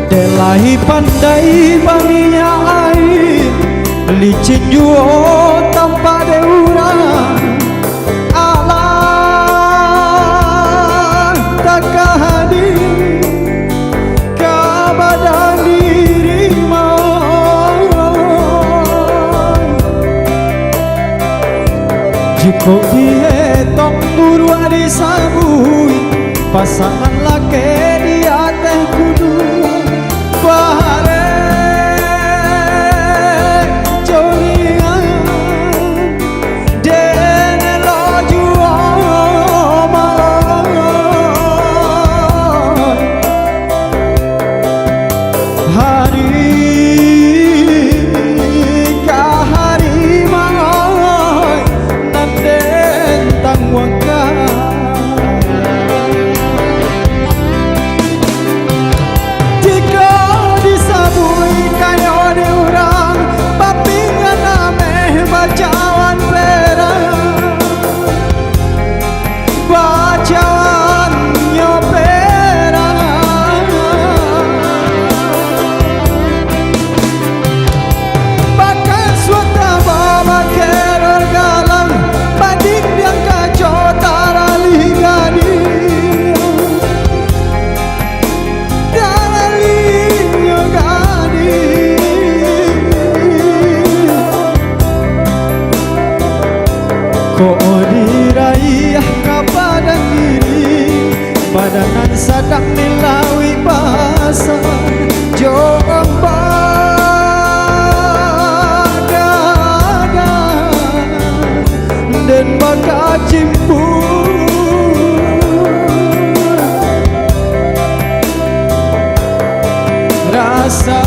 Dek lai pandai baminyak aia, licin juo tampak dek urang. Alah, takah adi ka badan diri mah. Jikok dietong buruak disabuik, pasangan laki di ateh kudu bareh colian. Den lo juo maloi. Hari ka hari maloi, nan den tangguangkan. Jikok di Kok diraih ka badan diri, badan nan sadang di lauik basa, jo ombak dadah, den bakacimpua. Rasa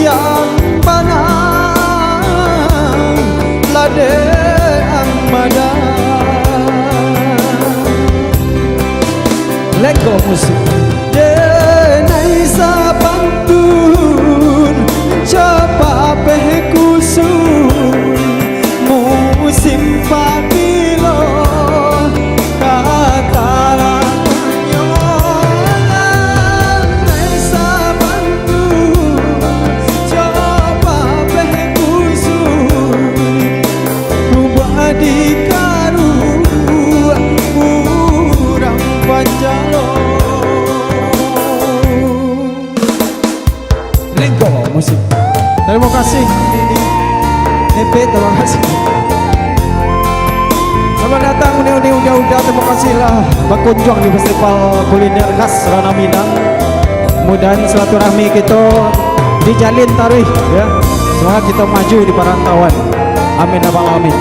yang bana lah dek ang madan. Lengko musik. Denai sapantun, capapeh kusui, musim pabilo ka taratanyo. Denai sapantun, capapeh kusui, Ubah dikaruak urang panjalo. Lengko musik. Terima kasih. Epic, terima kasih. Selamat datang uni-uni uda-uda, terima kasih lah bakunjung di Festival Kuliner Khas Ranah Minang. Mudahan silaturahmi kito dijalin taruih, ya. Semoga kito maju di parantauan. Amin ya rabbal alamin.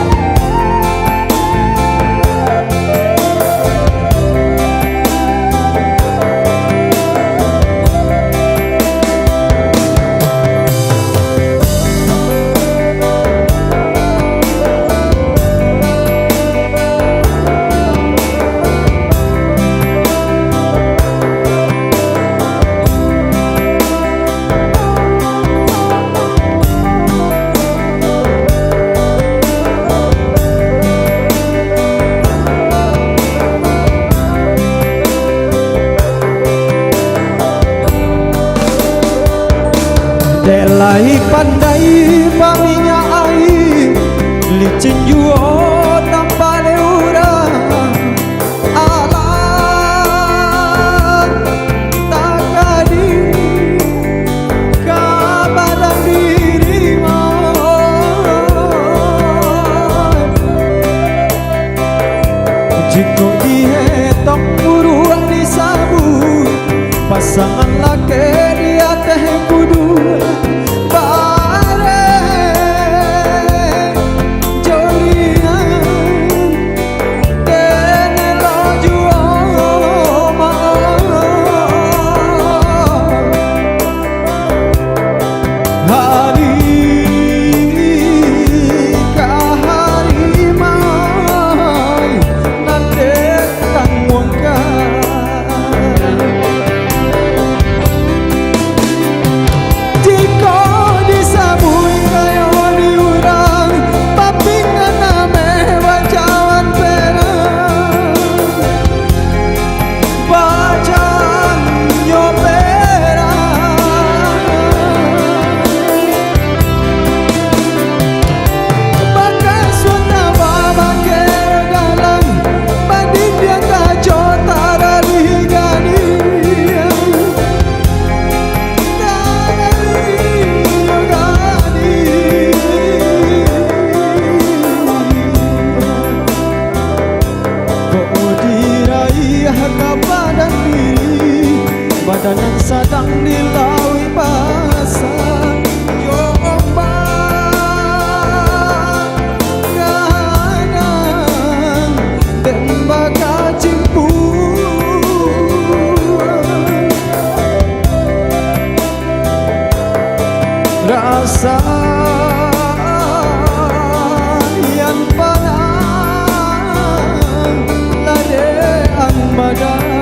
Dek lai pandai baminyak aia, licin juo tampak dek urang. Alah, takadi ka badan diri, jikok dietong buruak disabuik, pasangan laki di ateh kudu bareh jolian. Den elok juo maaf. Hari ka hari mai, nan dek tangguangkan. Jikok disabuik kayo di urang, papingan ameh bacawan perang, bacawannyo perang. Bakasuik tabah bakeh dalam, badindiang kaco taralih gadih. Kok diraih ka badan diri, badan nan sadang di lauik basa, jo ombak kadang den bakacimpua. Rasa yang panang lah dek ang madan.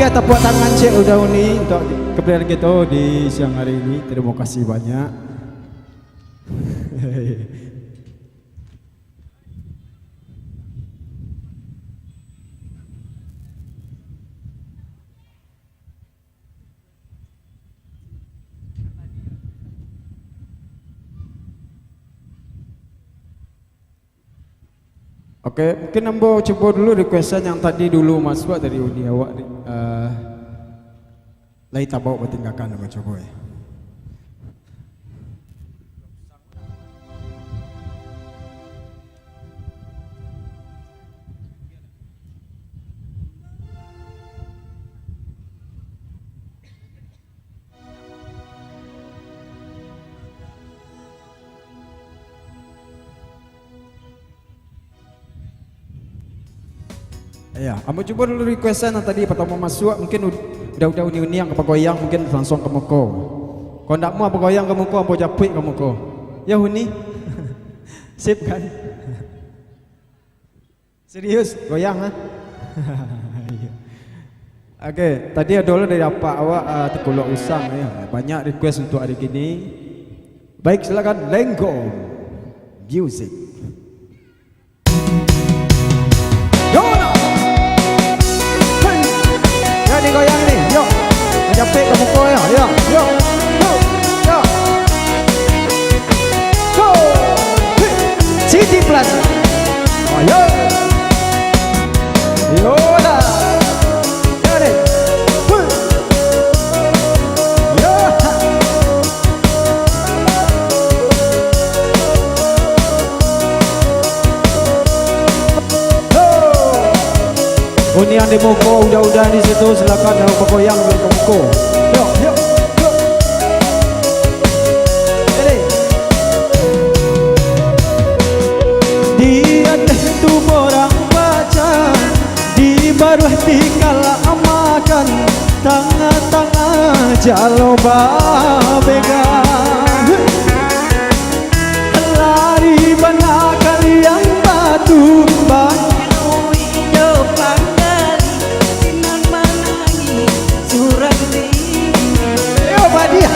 Ya, tepuk tangan cek udah uni untuk kepentingan kita di siang hari ini. Terima kasih banyak. Oke, mungkin ambo cubo dulu requestan yang tadi dulu masuak dari uni awak, eh, lai tabao batinggakan, ambo cubo, eh. Iya, ambo cubo dulu requestan yang tadi pertama masuak, mungkin ud-, udah-udah uni-uni yang bagoyang, mungkin langsung ka muko. Kalau ndak mau bagoyang ka muko, ambo japuik ka muko. Ya, uni? Sip, kan? Serius, goyang, ah? Iya. Oke, tadi ado lah dari apak awak, ah, Tengkulak Usang, ya. Banyak request untuk hari kini. Baik, silakan, Lenggo Music. Yo, lah. Hei. Ya, digoyang ni, yo. Japek ka muko, ya, ya, yo. Yo, yo. Go! Hei! City Plaza. Ayo. Yolah. Yo, deh. Hei! Yo. Ho! Unian di muko, udah-udah di situ, silakan yang bagoyang di muko. Yo, yo, yo. Jadi, di ateh tu borang pacan, di baruah tikal makan, tangah-tangah jalo babega. Lari bana kaliang batu, ba- Inyo panggali, sinan manangih surang diri. Yo, Badia.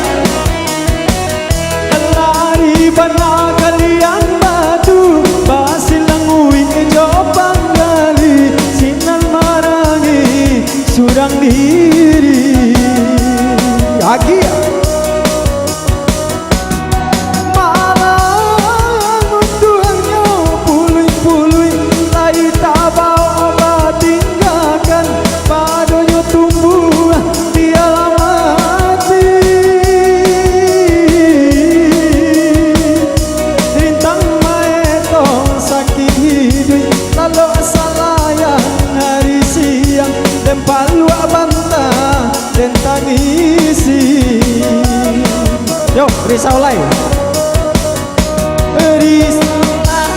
Lari bana kaliang batu, basilang uih jo panggali, sinan manangih surang diri. Agia. Malang untuangnyo puluih-puluih, lai tabao batinggakan, padonyo tumbuah di alam ati. Rintang maetong sakik hiduik, lalok salayang ari siang, den paluak banta den tangisi. Yo, risau lai. Risau lai,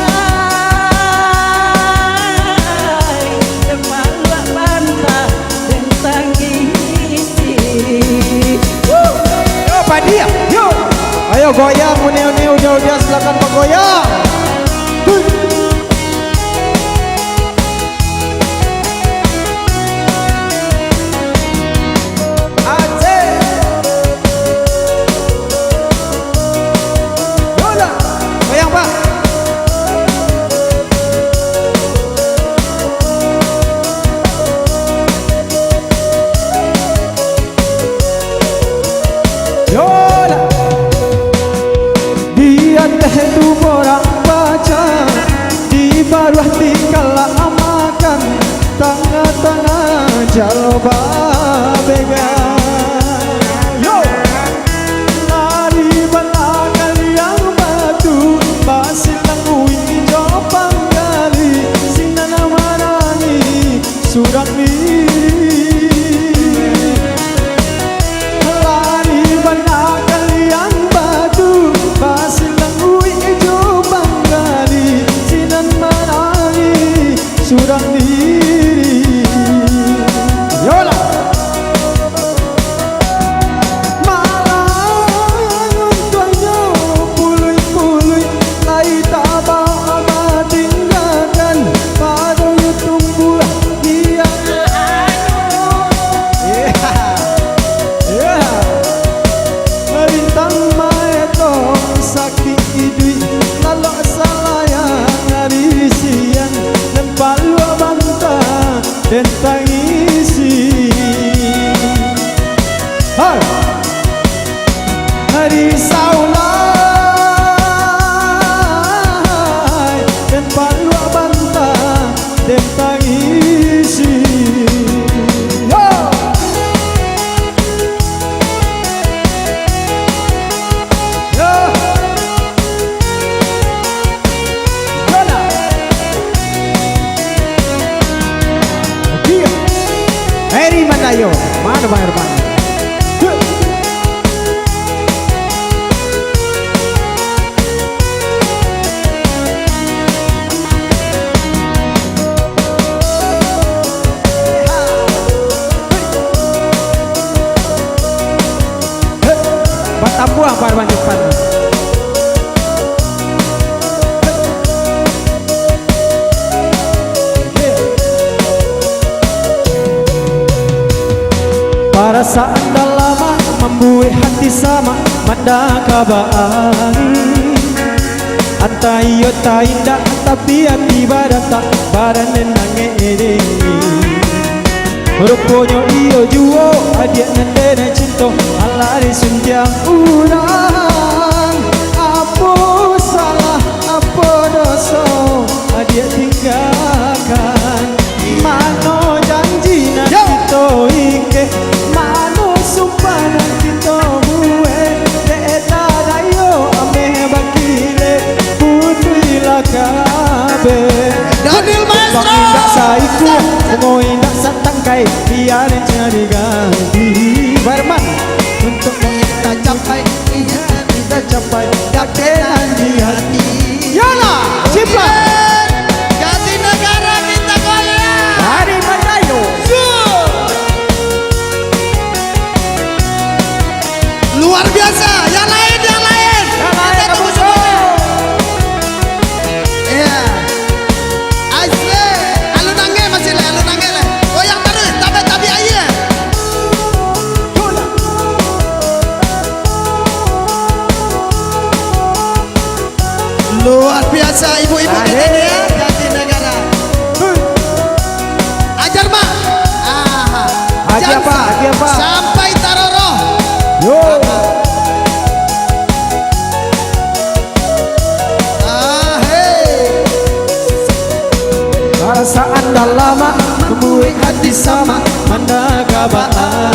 den paluak banta den tangisi. Yo, Badia, yo. Ayo goyang, uni-uni, udah-udah, silakan bagoyang. Huh. Aceh. Yolah, goyang, Pak. Yolah. Di ateh tu borang pacan, di baruah tikal makan, tangah-tangah jalo babega. Yo! Lari bana kaliang batu, basilang uih jo panggali, sinan manangih surang diri. Lari bana kaliang batu, basilang uih jo panggali, sinan manangih surang diri. Yolah. Hai. Risaulah, den paluak banta, den tangisi. Yo. Yo. Yolah. Dia. Heri Mandayo. Mana Bang Herman? Huh. Batambuah, Pak Herman, depan. Parasaan dalam mambuek hati samak mandanga baa. Antah iyo ta indak, tapi ati badatak, badan den nangek dek. Ruponyo iyo juo adiak nan den cinto, alah disuntiang urang. Apo salah, apo doso, adiak tinggakan. Mano janji nan Yo. kito ingkek, mano sumpah nan kito buek, dek tadayo ameh bakilek, putuihlah kabeh. Daniel Maestro. Bang indak saikua, bungo indak satangkai, bia den cari ganti. Barman. Untuak kita capai, ingin kita capai, dapek nan di hati. Yolah, Ciplan. Jatinegara kita goyang. Heri Mandayo. Sur. Luar biasa. Yang lain, yang lain. Yang lain, Kita tunggu Abang. semuanya. Iya. Asik. Alun angin masih lah, alun angin lah. Goyang taruih, tabek-tabek aia. Luar biasa ibu-ibu kita Asik. ni ya, Jatinegara. Ajar, Mak. Aha. Ajar, Jan Pak. Ajar, Pak. Sampai taroroh. Yo. Aha. Ah, hei. Parasaan dalam mambuek hati samak mandanga baa.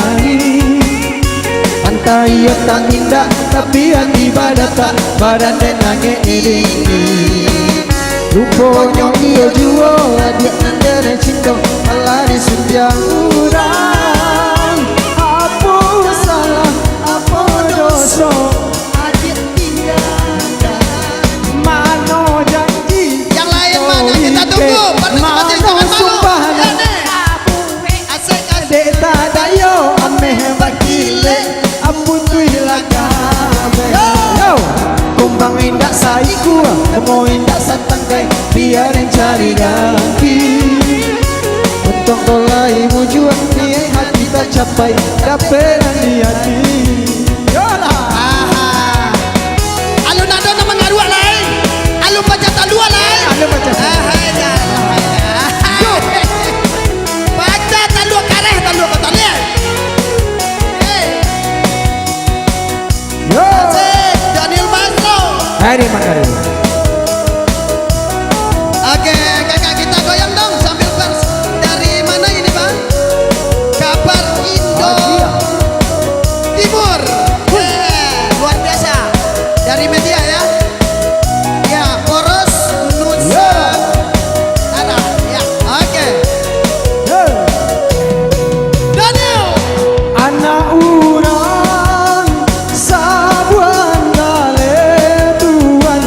Antah iyo ta indak, tapi ati badatak, badan den nangek dek. Ruponyo iyo juo adiak nan den cinto, alah disuntiang urang. Apo salah, apo doso, adiak tinggakan. Mano janji Yang lain mana? Kita tunggu. Partisipasi, mano jangan malu. sumpah. Ya, nih. Asik, asik. Dek tadayo ameh bakilek, putuihlah kabeh. Yo. Yo. Kumbang indak saikua, bungo indak satangkai, bia den cari ganti. Untuak ko lai bujuang, niaik hati tacapai, dapek nan di ati. Yolah. Aha. Alun ado nan mangaruak lai. Alun pacah talua lai. Alun pacah. Aha, ya. Yo. Pacah talua kareh, talua bataliah. Hei. Yo. Asik, Daniel Maestro. Heri Mandayo. Oke, kakak kita goyang dong sambil vers. Dari mana ini, Bang? Kabar Indo Asia. Timur. Eh, luar biasa. Dari media ya. Ya, Poros Nusa. Ya. Ada, ya. Oke. Ya. Daniel. Anak urang sabuah daleh tuan.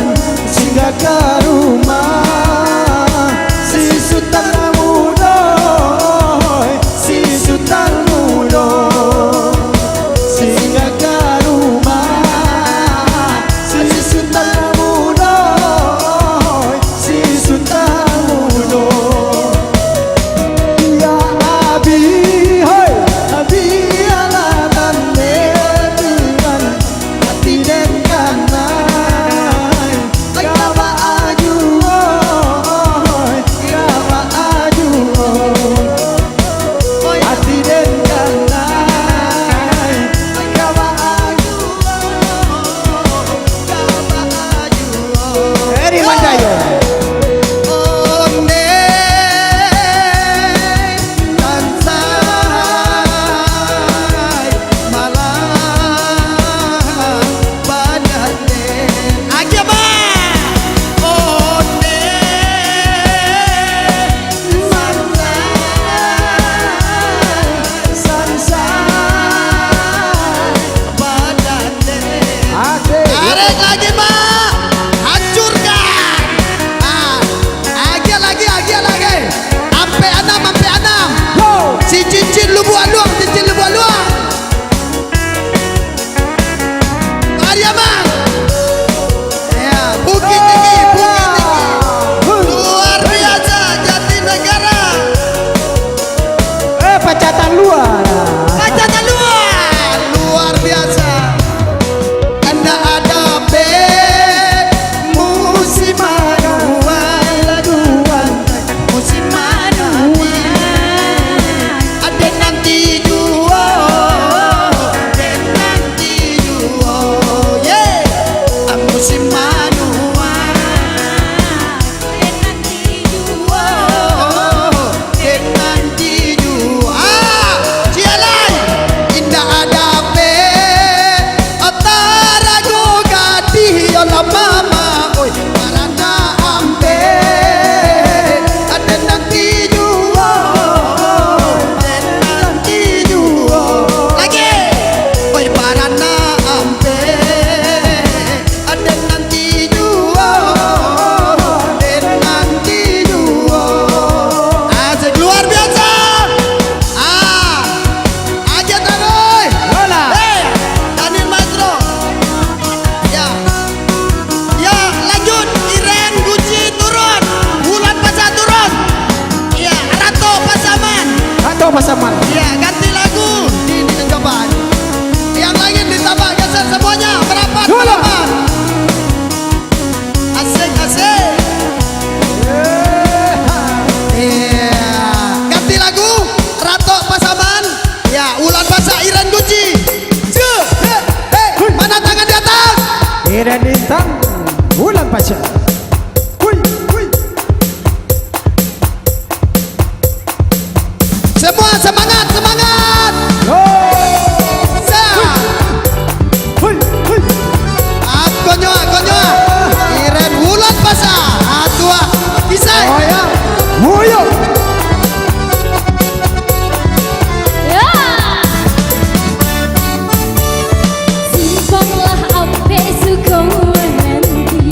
Iren Intan, Bulan Pasha. Hui, hui. Semua semangat, semangat. Yo. Sa. Hui, hui. Ah, konyo, konyo. Iren Bulan Pasha. Ah, tua. Kisah. Oh, ya. Woyo. Ya. Simpanglah ampek suko nanti,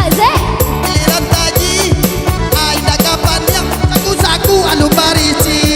Azek. Giliran taji, ai daga paniang, saku-saku alun barisi.